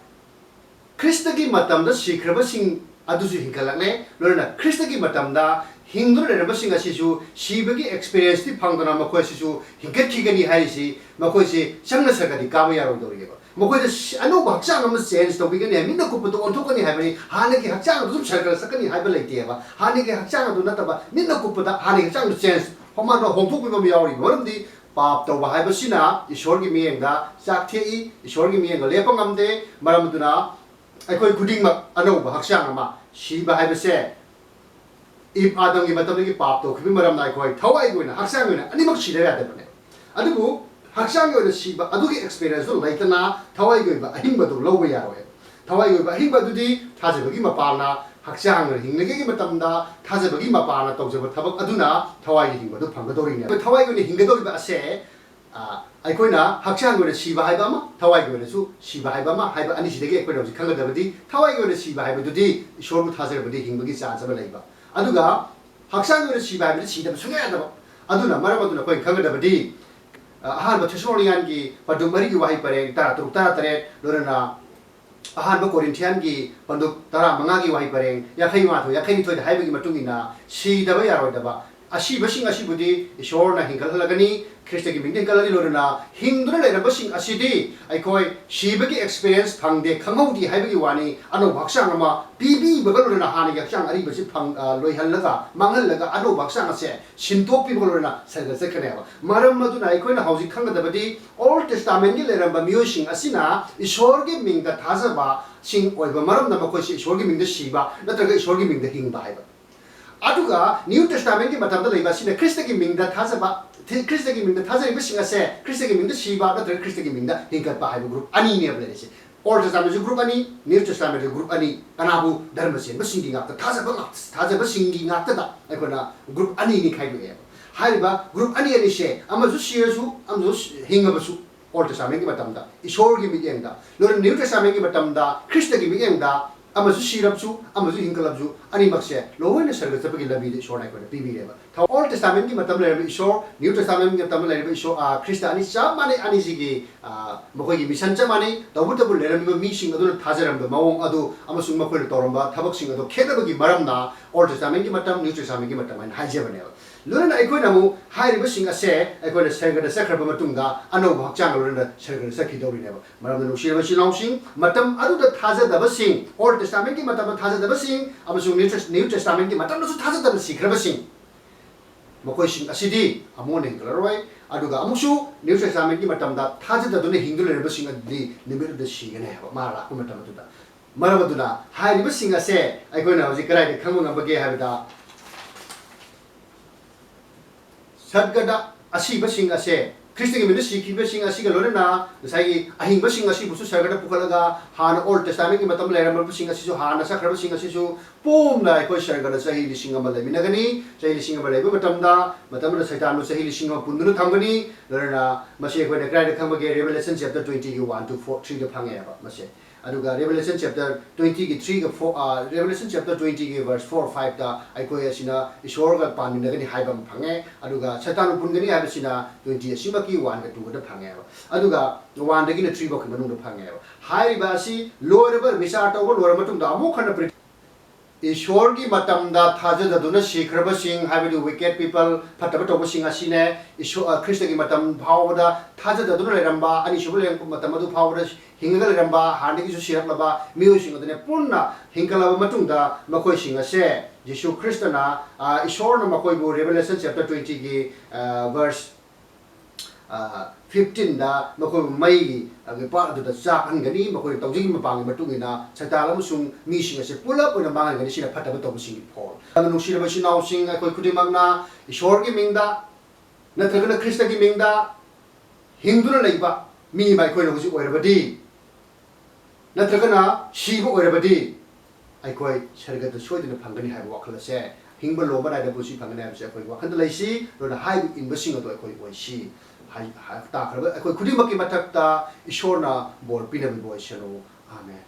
ꯈ꯭ꯔꯤꯁꯇꯒꯤ ꯃꯇꯝꯗ ꯁꯤꯈ꯭ꯔꯕꯁꯤꯡ ꯑꯗꯨꯁꯨ ꯍꯤꯡꯒꯠꯂꯛꯂꯦ꯫ ꯂꯣꯏꯅꯅ ꯈ꯭ꯔꯤꯁꯇꯒꯤ ꯃꯇꯝꯗ ꯍꯤꯡꯗꯨꯅ ꯂꯩꯔꯝꯕꯁꯤꯡ ꯑꯁꯤꯁꯨ ꯁꯤꯕꯒꯤ ꯑꯦꯛꯁꯄꯤꯔꯤꯌꯦꯟꯁꯇꯤ ꯐꯪꯗꯅ ꯃꯈꯣꯏꯁꯤꯁꯨ ꯍꯤꯡꯒꯠꯈꯤꯒꯅꯤ ꯍꯥꯏꯔꯤꯁꯤ, ꯃꯈꯣꯏꯁꯦ ꯆꯪꯅ ꯁꯔꯒꯗꯤ ꯀꯥꯕ ꯌꯥꯔꯣꯏꯗꯧꯔꯤꯑꯕ꯫ ꯃꯈꯣꯏꯗ ꯁꯤ-, ꯑꯅꯧꯕ ꯍꯛꯆꯥꯡ ꯑꯃ ꯆꯦꯟꯖ ꯇꯧꯕꯤꯒꯅꯤ ꯍꯥꯏ, ꯃꯤꯠꯅ ꯀꯨꯞꯄꯗ ꯑꯣꯟꯊꯣꯛꯀꯅꯤ ꯍꯥꯏꯕꯅꯤ꯫ ꯍꯥꯟꯅꯒꯤ ꯍꯛꯆꯥꯡ ꯑꯗꯨ ꯑꯗꯨꯝ ꯁꯔꯀꯜ ꯆꯠꯀꯅꯤ ꯍꯥꯏꯕ ꯂꯩꯇꯦꯕ꯫ ꯍꯥꯟꯅꯒꯤ ꯍꯛꯆꯥꯡ ꯑꯗꯨ ꯅꯠꯇꯕ, ꯃꯤꯠꯅ ꯀꯨꯞꯄꯗ ꯍꯥꯟꯅꯒꯤ ꯍꯛꯆꯥꯡꯗꯨ ꯆꯦꯟꯖ, ꯃꯥꯅ ꯍꯣꯡꯗꯣꯛꯄꯤꯕ ꯑꯃ ꯌꯥꯎꯔꯤꯕ꯫ ꯃꯔꯝꯗꯤ ꯄꯥꯞ ꯇꯧꯕ ꯍꯥꯏꯕꯁꯤꯅ ꯏꯁꯣꯔꯒꯤ ꯃꯤꯠꯌꯦꯡꯗ ꯆꯥꯛ ꯊꯦꯛꯏ, ꯏꯁꯣꯔꯒꯤ ꯃꯤꯠꯌꯦꯡꯗ ꯂꯦꯞꯄ ꯉꯝꯗꯦ꯫ ꯃꯔꯝ ꯑꯗꯨꯅ ꯑꯩꯈꯣꯏ ꯈꯨꯗꯤꯡꯃꯛ ꯑꯅꯧꯕ ꯍꯛꯆꯥꯡ ꯑꯃ, ꯁꯤꯕ ꯍꯥꯏꯕꯁꯦ ꯏꯕ ꯑꯥꯗꯝꯒꯤ ꯃꯇꯝꯗꯒꯤ ꯄꯥꯞ ꯇꯧꯈꯤꯕꯒꯤ ꯃꯔꯝꯅ ꯑꯩꯈꯣꯏ ꯊꯋꯥꯏꯒꯤ ꯑꯣꯏꯅ, ꯍꯛꯆꯥꯡꯒꯤ ꯑꯣꯏꯅ ꯑꯅꯤꯃꯛ ꯁꯤꯗꯕ ꯌꯥꯗꯕꯅꯦ꯫ ꯑꯗꯨꯕꯨ ꯍꯛꯆꯥꯡꯒꯤ ꯑꯣꯏꯅ ꯁꯤꯕ ꯑꯗꯨꯒꯤ ꯑꯦꯛꯁꯄꯤꯔꯤꯌꯦꯟꯁꯇꯨ ꯂꯩꯇꯅ ꯊꯋꯥꯏꯒꯤ ꯑꯣꯏꯕ ꯑꯍꯤꯡꯕꯗꯨ ꯂꯧꯕ ꯌꯥꯔꯣꯏ꯫ ꯊꯋꯥꯏꯒꯤ ꯑꯣꯏꯕ ꯑꯍꯤꯡꯕ ꯑꯗꯨꯗꯤ ꯊꯥꯖꯕꯒꯤ ꯃꯄꯥꯅ, ꯍꯛꯆꯥꯡꯅ ꯍꯤꯡꯂꯤꯉꯩꯒꯤ ꯃꯇꯝꯗ ꯊꯥꯖꯕꯒꯤ ꯃꯄꯥꯅ ꯇꯧꯖꯕ ꯊꯕꯛ ꯑꯗꯨꯅ ꯊꯋꯥꯏꯒꯤ ꯍꯤꯡꯕꯗꯨ ꯐꯪꯒꯗꯧꯔꯤꯅꯦ꯫ ꯑꯩꯈꯣꯏ ꯊꯋꯥꯏꯒꯤ ꯑꯣꯏꯅ ꯍꯤꯡꯒꯗꯧꯔꯤꯕ ꯑꯁꯦ, ꯑ, ꯑꯩꯈꯣꯏꯅ ꯍꯛꯆꯥꯡꯒꯤ ꯑꯣꯏꯅ ꯁꯤꯕ ꯍꯥꯏꯕ ꯑꯃ, ꯊꯋꯥꯏꯒꯤ ꯑꯣꯏꯅꯁꯨ ꯁꯤꯕ ꯍꯥꯏꯕ ꯑꯃ ꯍꯥꯏꯕ ꯑꯅꯤꯁꯤꯗꯒꯤ ꯑꯩꯈꯣꯏꯅ ꯍꯧꯖꯤꯛ ꯈꯪꯒꯗꯕꯗꯤ, ꯊꯋꯥꯏꯒꯤ ꯑꯣꯏꯅ ꯁꯤꯕ ꯍꯥꯏꯕꯗꯨꯗꯤ ꯏꯁꯣꯔꯕꯨ ꯊꯥꯖꯔꯕꯗꯤ ꯍꯤꯡꯕꯒꯤ ꯆꯥꯟꯁ ꯑꯃ ꯂꯩꯕ꯫ ꯑꯗꯨꯒ ꯍꯛꯆꯥꯡꯒꯤ ꯑꯣꯏꯅ ꯁꯤꯕ ꯍꯥꯏꯕꯗꯤ ꯁꯤꯗꯕ ꯁꯨꯡꯌꯥ ꯌꯥꯗꯕ꯫ ꯑꯗꯨꯅ ꯃꯔꯝ ꯑꯗꯨꯅ ꯑꯩꯈꯣꯏꯅ ꯈꯪꯒꯗꯕꯗꯤ, ꯑ, ꯑꯍꯥꯟꯕ ꯊꯦꯁꯥꯂꯣꯅꯤꯀꯥꯟꯒꯤ ꯄꯟꯗꯨꯞ ꯃꯔꯤꯒꯤ ꯋꯥꯍꯩ ꯄꯔꯦꯡ ꯇꯔꯥꯇꯔꯨꯛ, ꯇꯔꯥꯇꯔꯦꯠ, ꯂꯣꯏꯅꯅ ꯑꯍꯥꯟꯕ ꯀꯣꯔꯤꯟꯊꯤꯌꯥꯟꯒꯤ ꯄꯟꯗꯨꯞ ꯇꯔꯥꯃꯉꯥꯒꯤ ꯋꯥꯍꯩ ꯄꯔꯦꯡ ꯌꯥꯡꯈꯩ ꯃꯉꯥ, ꯌꯥꯡꯈꯩꯅꯤꯊꯣꯏꯗ ꯍꯥꯏꯕꯒꯤ ꯃꯇꯨꯡ ꯏꯟꯅ, ꯁꯤꯗꯕ ꯌꯥꯔꯣꯏꯗꯕ ꯑꯁꯤꯕꯁꯤꯡ ꯑꯁꯤꯕꯨꯗꯤ ꯏꯁꯣꯔꯅ ꯍꯤꯡꯒꯠꯍꯜꯂꯒꯅꯤ, ꯈ꯭ꯔꯤꯁꯇꯒꯤ ꯃꯤꯡꯗ ꯍꯤꯡꯒꯠꯂꯒꯅꯤ꯫ ꯂꯣꯏꯅꯅ ꯍꯤꯡꯗꯨꯅ ꯂꯩꯔꯝꯕꯁꯤꯡ ꯑꯁꯤꯗꯤ ꯑꯩꯈꯣꯏ ꯁꯤꯕꯒꯤ ꯑꯦꯛꯁꯄꯤꯔꯤꯌꯦꯟꯁ ꯐꯪꯗꯦ, ꯈꯪꯍꯧꯗꯦ ꯍꯥꯏꯕꯒꯤ ꯋꯥꯅꯤ꯫ ꯑꯅꯧꯕ ꯍꯛꯆꯥꯡ ꯑꯃ ꯄꯤꯕꯤꯕꯒ ꯂꯣꯏꯅꯅ ꯍꯥꯟꯅꯒꯤ ꯍꯛꯆꯥꯡ ꯑꯔꯤꯕꯁꯤ ꯐꯪ-, ꯑ, ꯂꯣꯏꯍꯜꯂꯒ ꯃꯥꯡꯍꯜꯂꯒ ꯑꯅꯧꯕ ꯍꯛꯆꯥꯡ ꯑꯁꯦ ꯁꯤꯟꯗꯣꯛꯄꯤꯕꯒ ꯂꯣꯏꯅꯅ ꯁꯔꯒ ꯆꯠꯀꯅꯦꯕ꯫ ꯃꯔꯝ ꯑꯗꯨꯅ ꯑꯩꯈꯣꯏꯅ ꯍꯧꯖꯤꯛ ꯈꯪꯒꯗꯕꯗꯤ, ꯑꯣꯜ ꯇꯦꯁꯇꯥꯃꯦꯟꯒꯤ ꯂꯩꯔꯝꯕ ꯃꯤꯑꯣꯏꯁꯤꯡ ꯑꯁꯤꯅ ꯏꯁꯣꯔꯒꯤ ꯃꯤꯡꯗ ꯊꯥꯖꯕꯁꯤꯡ ꯑꯣꯏꯕ ꯃꯔꯝꯅ ꯃꯈꯣꯏꯁꯤ ꯏꯁꯣꯔꯒꯤ ꯃꯤꯡꯗ ꯁꯤꯕ ꯅꯠꯇ꯭ꯔꯒ ꯏꯁꯣꯔꯒꯤ ꯃꯤꯡꯗ ꯍꯤꯡꯕ ꯍꯥꯏꯕ꯫ ꯑꯗꯨꯒ ꯅ꯭ꯌꯨ ꯇꯦꯁꯇꯥꯃꯦꯟꯒꯤ ꯃꯇꯝꯗ ꯂꯩꯕ ꯑꯁꯤꯅ ꯈ꯭ꯔꯤꯁꯇꯒꯤ ꯃꯤꯡꯗ ꯊꯥꯖꯕ, ꯊꯤ-, ꯈ꯭ꯔꯤꯁꯇꯒꯤ ꯃꯤꯡꯗ ꯊꯥꯖꯔꯤꯕꯁꯤꯡ ꯑꯁꯦ ꯈ꯭ꯔꯤꯁꯇꯒꯤ ꯃꯤꯡꯗ ꯁꯤꯕ ꯅꯠꯇ꯭ꯔꯒ ꯈ꯭ꯔꯤꯁꯇꯒꯤ ꯃꯤꯡꯗ ꯍꯤꯡꯒꯠꯄ ꯍꯥꯏꯕ ꯒ꯭ꯔꯨꯞ ꯑꯅꯤꯅꯦꯕ ꯂꯩꯔꯤꯁꯦ꯫ ꯑꯣꯜ ꯇꯦꯁꯇꯥꯃꯦꯟꯁꯨ ꯒ꯭ꯔꯨꯞ ꯑꯅꯤ, ꯅ꯭ꯌꯨ ꯇꯦꯁꯇꯥꯃꯦꯟꯁꯨ ꯒ꯭ꯔꯨꯞ ꯑꯅꯤ꯫ ꯀꯅꯥꯕꯨ? ꯙꯔꯃ ꯆꯦꯟꯕꯁꯤꯡꯒꯤ ꯉꯥꯛꯇ, ꯊꯥꯖꯕ ꯉꯥꯛꯇ, ꯊꯥꯖꯕꯁꯤꯡꯒꯤ ꯉꯥꯛꯇꯗ ꯑꯩꯈꯣꯏꯅ ꯒ꯭ꯔꯨꯞ ꯑꯅꯤꯅꯤ ꯈꯥꯏꯗꯣꯛꯑꯦꯕ꯫ ꯍꯥꯏꯔꯤꯕ ꯒ꯭ꯔꯨꯞ ꯑꯅꯤ ꯑꯅꯤꯁꯦ, ꯑꯃꯁꯨ ꯁꯤꯔꯁꯨ, ꯑꯃꯁꯨ ꯍꯤꯡꯉꯕꯁꯨ, ꯑꯣꯜ ꯇꯦꯁꯇꯥꯃꯦꯟꯒꯤ ꯃꯇꯝꯗ ꯏꯁꯣꯔꯒꯤ ꯃꯤꯠꯌꯦꯡꯗ, ꯂꯣꯏꯅ ꯅ꯭ꯌꯨ ꯇꯦꯁꯇꯥꯃꯦꯟꯒꯤ ꯃꯇꯝꯗ ꯈ꯭ꯔꯤꯁꯇꯒꯤ ꯃꯤꯠꯌꯦꯡꯗ ꯑꯃꯁꯨ ꯁꯤꯔꯕꯁꯨ, ꯑꯃꯁꯨ ꯍꯤꯡꯒꯠꯂꯕꯁꯨ, ꯑꯅꯤꯃꯛꯁꯦ ꯂꯣꯏꯅ ꯁꯔꯒ ꯆꯠꯄꯒꯤ ꯂꯝꯕꯤꯗ ꯏꯁꯣꯔꯅ ꯑꯩꯈꯣꯏꯗ ꯄꯤꯕꯤꯔꯦꯕ꯫ ꯊ-, Old Testamentꯀꯤ ꯃꯇꯝ ꯂꯩꯔꯝꯕ ꯏꯁꯣꯔ, New Testamentꯀꯤ ꯃꯇꯝ ꯂꯩꯔꯝꯕ ꯏꯁꯣꯔ, ꯑꯥ, ꯈ꯭ꯔꯤꯁꯇ ꯑꯅꯤ ꯆꯞ ꯃꯥꯟꯅꯩ꯫ ꯑꯅꯤꯁꯤꯒꯤ, ꯑꯥ, ꯃꯈꯣꯏꯒꯤ mission ꯆꯞ ꯃꯥꯟꯅꯩ꯫ ꯇꯧꯕꯇꯕꯨ ꯂꯩꯔꯝꯃꯤꯕ ꯃꯤꯁꯤꯡ ꯑꯗꯨꯅ ꯊꯥꯖꯔꯝꯕ ꯃꯑꯣꯡ ꯑꯗꯨ ꯑꯃꯁꯨꯡ ꯃꯈꯣꯏꯅ ꯇꯧꯔꯝꯕ ꯊꯕꯛꯁꯤꯡ ꯑꯗꯨ ꯈꯦꯠꯅꯕꯒꯤ ꯃꯔꯝꯅ Old Testamentꯀꯤ ꯃꯇꯝ, New Testamentꯀꯤ ꯃꯇꯝ ꯍꯥꯏꯅ ꯍꯥꯏꯖꯕꯅꯦꯕ꯫ ꯂꯣꯏꯅꯅ ꯑꯩꯈꯣꯏꯅ ꯑꯃꯨꯛ ꯍꯥꯏꯔꯤꯕꯁꯤꯡ ꯑꯁꯦ ꯑꯩꯈꯣꯏꯅ ꯁꯔꯒꯗ ꯆꯠꯈ꯭ꯔꯕ ꯃꯇꯨꯡꯗ ꯑꯅꯧꯕ ꯍꯛꯆꯥꯡꯒ ꯂꯣꯏꯅꯅ ꯁꯔꯒꯗ ꯆꯠꯈꯤꯗꯧꯔꯤꯅꯦꯕ꯫ ꯃꯔꯝꯗ ꯅꯨꯡꯁꯤꯔꯕ ꯏꯆꯤꯜ ꯏꯅꯥꯎꯁꯤꯡ, ꯃꯇꯝ ꯑꯗꯨꯗ ꯊꯥꯖꯗꯕꯁꯤꯡ, Old Testamentꯀꯤ ꯃꯇꯝꯗ ꯊꯥꯖꯗꯕꯁꯤꯡ ꯑꯃꯁꯨꯡ New Test-, New Testamentꯀꯤ ꯃꯇꯝꯗꯁꯨ ꯊꯥꯖꯗꯅ ꯁꯤꯈ꯭ꯔꯕꯁꯤꯡ, ꯃꯈꯣꯏꯁꯤꯡ ꯑꯁꯤꯗꯤ ꯑꯃꯨꯛ ꯍꯟꯅ ꯍꯤꯡꯒꯠꯂꯔꯣꯏ꯫ ꯑꯗꯨꯒ ꯑꯃꯨꯛꯁꯨ New Testamentꯀꯤ ꯃꯇꯝꯗ ꯊꯥꯖꯗꯗꯨꯅ ꯍꯤꯡꯗꯨꯅ ꯂꯩꯔꯕꯁꯤꯡ ꯑꯗꯨꯗꯤ ꯅꯨꯃꯤꯠ ꯑꯗꯨꯗ ꯁꯤꯒꯅꯤ ꯍꯥꯏꯕ, ꯃꯥ ꯂꯥꯛꯄ ꯃꯇꯝ ꯑꯗꯨꯗ꯫ ꯃꯔꯝ ꯑꯗꯨꯅ ꯍꯥꯏꯔꯤꯕꯁꯤꯡ ꯑꯁꯦ ꯑꯩꯈꯣꯏꯅ ꯍꯧꯖꯤꯛ ꯀꯗꯥꯏꯗ ꯈꯪꯕ ꯉꯝꯕꯒꯦ ꯍꯥꯏꯕꯗ, ꯁꯔꯒꯗ ꯑꯁꯤꯕꯁꯤꯡ ꯑꯁꯦ, ꯈ꯭ꯔꯤꯁꯇꯒꯤ ꯃꯤꯡꯗ ꯁꯤꯈꯤꯕꯁꯤꯡ ꯑꯁꯤꯒ ꯂꯣꯏꯅꯅ ꯉꯁꯥꯏꯒꯤ ꯑꯍꯤꯡꯕꯁꯤꯡ ꯑꯁꯤꯕꯨꯁꯨ ꯁꯔꯒꯗ ꯄꯨꯈꯠꯂꯒ, ꯍꯥꯟꯅ Old Testamentꯀꯤ ꯃꯇꯝ ꯂꯩꯔꯝꯂꯕꯁꯤꯡ ꯑꯁꯤꯁꯨ, ꯍꯥꯟꯅ ꯆꯠꯈ꯭ꯔꯕꯁꯤꯡ ꯑꯁꯤꯁꯨ ꯄꯨꯟꯅ ꯑꯩꯈꯣꯏ ꯁꯔꯒꯗ ꯆꯍꯤ ꯂꯤꯁꯤꯡ ꯑꯃ ꯂꯩꯃꯤꯟꯅꯒꯅꯤ꯫ ꯆꯍꯤ ꯂꯤꯁꯤꯡ ꯑꯃ ꯂꯩꯕ ꯃꯇꯝꯗ, ꯃꯇꯝ ꯑꯗꯨꯗ ꯁꯩꯇꯥꯟꯕꯨ ꯆꯍꯤ ꯂꯤꯁꯤꯡ ꯑꯃ ꯄꯨꯟꯗꯨꯅ ꯊꯝꯒꯅꯤ꯫ ꯂꯣꯏꯅꯅ ꯃꯁꯤ ꯑꯩꯈꯣꯏꯅ ꯀꯗꯥꯏꯗ ꯈꯪꯕꯒꯦ? Revelation chapter twentyꯒꯤ one to four, threeꯗ ꯐꯪꯉꯦꯕ ꯃꯁꯦ꯫ ꯑꯗꯨꯒ Revelation chapter twentyꯒꯤ threeꯒ four, ꯑ, Revelation chapter twentyꯒꯤ verse four, fiveꯇ ꯑꯩꯈꯣꯏ ꯑꯁꯤꯅ ꯏꯁꯣꯔꯒ ꯄꯥꯟꯃꯤꯟꯅꯒꯅꯤ ꯍꯥꯏꯕ ꯑꯃ ꯐꯪꯉꯦ꯫ ꯑꯗꯨꯒ ꯁꯩꯇꯥꯟꯕꯨ ꯄꯨꯟꯒꯅꯤ ꯍꯥꯏꯕꯁꯤꯅ twenty ꯑꯁꯤꯃꯛꯀꯤ oneꯒ twoꯒꯗ ꯐꯪꯉꯦꯕ꯫ ꯑꯗꯨꯒ oneꯗꯒꯤꯅ three ꯐꯥꯎꯒꯤ ꯃꯅꯨꯡꯗ ꯐꯪꯉꯦꯕ꯫ ꯍꯥꯏꯔꯤꯕ ꯑꯁꯤ ꯂꯣꯏꯔꯕ, ꯃꯤꯆꯥ ꯇꯧꯕ ꯂꯣꯏꯔꯕ ꯃꯇꯨꯡꯗ ꯑꯃꯨꯛ ꯍꯟꯅ ꯄ꯭ꯔꯤ-, ꯏꯁꯣꯔꯒꯤ ꯃꯇꯝꯗ ꯊꯥꯖꯗꯗꯨꯅ ꯁꯤꯈ꯭ꯔꯕꯁꯤꯡ, ꯍꯥꯏꯕꯗꯤ wicked people, ꯐꯠꯇꯕ ꯇꯧꯕꯁꯤꯡ ꯑꯁꯤꯅꯦ꯫ ꯏꯁꯣ-, ꯑ, ꯈ꯭ꯔꯤꯁꯇꯒꯤ ꯃꯇꯝ ꯐꯥꯎꯕꯗ ꯊꯥꯖꯗꯗꯨꯅ ꯂꯩꯔꯝꯕ, ꯑꯅꯤꯁꯨꯕ ꯂꯩꯔꯛꯄ ꯃꯇꯝ ꯑꯗꯨ ꯐꯥꯎꯕꯗ ꯍꯤꯡꯉꯒ ꯂꯩꯔꯝꯕ, ꯍꯥꯟꯅꯗꯒꯤꯁꯨ ꯁꯤꯔꯛꯂꯕ ꯃꯤꯑꯣꯏꯁꯤꯡ ꯑꯗꯨꯅ ꯄꯨꯟꯅ ꯍꯤꯡꯒꯠꯂꯕ ꯃꯇꯨꯡꯗ, ꯃꯈꯣꯏꯁꯤꯡ ꯑꯁꯦ ꯖꯤꯁꯨ ꯈ꯭ꯔꯤꯁꯇꯅ, ꯑ, ꯏꯁꯣꯔꯅ ꯃꯈꯣꯏꯕꯨ Revelation chapter twentyꯒꯤ, ꯑ, verse, ꯑ, fifteenꯗ ꯃꯈꯣꯏꯕꯨ ꯃꯩꯒꯤ, ꯑ, ꯄꯥꯠ ꯑꯗꯨꯗ ꯆꯥꯛꯍꯟꯒꯅꯤ꯫ ꯃꯈꯣꯏꯅ ꯇꯧꯖꯈꯤꯕ ꯃꯄꯥꯡꯒꯤ ꯃꯇꯨꯡ ꯏꯟꯅ ꯁꯩꯇꯥꯟ ꯑꯃꯁꯨꯡ ꯃꯤꯁꯤꯡ ꯑꯁꯦ ꯄꯨꯂꯞ ꯑꯣꯏꯅ ꯃꯥꯡꯍꯟꯒꯅꯤ꯫ ꯁꯤꯅ ꯐꯠꯇꯕ ꯇꯧꯕꯁꯤꯡꯒꯤ ꯐꯣꯜ꯫ ꯑꯗꯨꯅ ꯅꯨꯡꯁꯤꯔꯕ ꯏꯆꯤꯟ ꯏꯅꯥꯎꯁꯤꯡ, ꯑꯩꯈꯣꯏ ꯈꯨꯗꯤꯡꯃꯛꯅ ꯏꯁꯣꯔꯒꯤ ꯃꯤꯡꯗ ꯅꯠꯇ꯭ꯔꯒꯅ ꯈ꯭ꯔꯤꯁꯇꯒꯤ ꯃꯤꯡꯗ ꯍꯤꯡꯗꯨꯅ ꯂꯩꯕ ꯃꯤ ꯑꯃ ꯑꯩꯈꯣꯏꯅ ꯍꯧꯖꯤꯛ ꯑꯣꯏꯔꯕꯗꯤ, ꯅꯠꯇ꯭ꯔꯒꯅ ꯁꯤꯕ ꯑꯣꯏꯔꯕꯗꯤ, ꯑꯩꯈꯣꯏ ꯁꯔꯒꯗ ꯁꯣꯏꯗꯅ ꯐꯪꯒꯅꯤ ꯍꯥꯏꯕ ꯋꯥꯈꯜ ꯑꯁꯦ, ꯍꯤꯡꯕ ꯂꯣꯝꯕ ꯅꯥꯏꯗꯕ ꯄꯨꯟꯁꯤ ꯐꯪꯒꯅꯤ ꯍꯥꯏꯕꯁꯦ ꯑꯩꯈꯣꯏꯒꯤ ꯋꯥꯈꯜꯗ ꯂꯩꯁꯤ꯫ ꯑꯗꯨꯅ ꯍꯥꯏꯔꯤꯕ ꯏꯟꯕꯁꯤꯡ ꯑꯗꯣ ꯑꯩꯈꯣꯏ ꯑꯣꯏꯁꯤ꯫ ꯍꯥꯏ-, ꯍꯥꯏ-, ꯇꯥꯈ꯭ꯔꯕ ꯑꯩꯈꯣꯏ ꯈꯨꯗꯤꯡꯃꯛꯀꯤ ꯃꯊꯛꯇ ꯏꯁꯣꯔꯅ ꯕꯣꯔ ꯄꯤꯅꯕꯤꯕ ꯑꯣꯏꯁꯅꯨ꯫ ꯑꯥꯃꯦꯟ꯫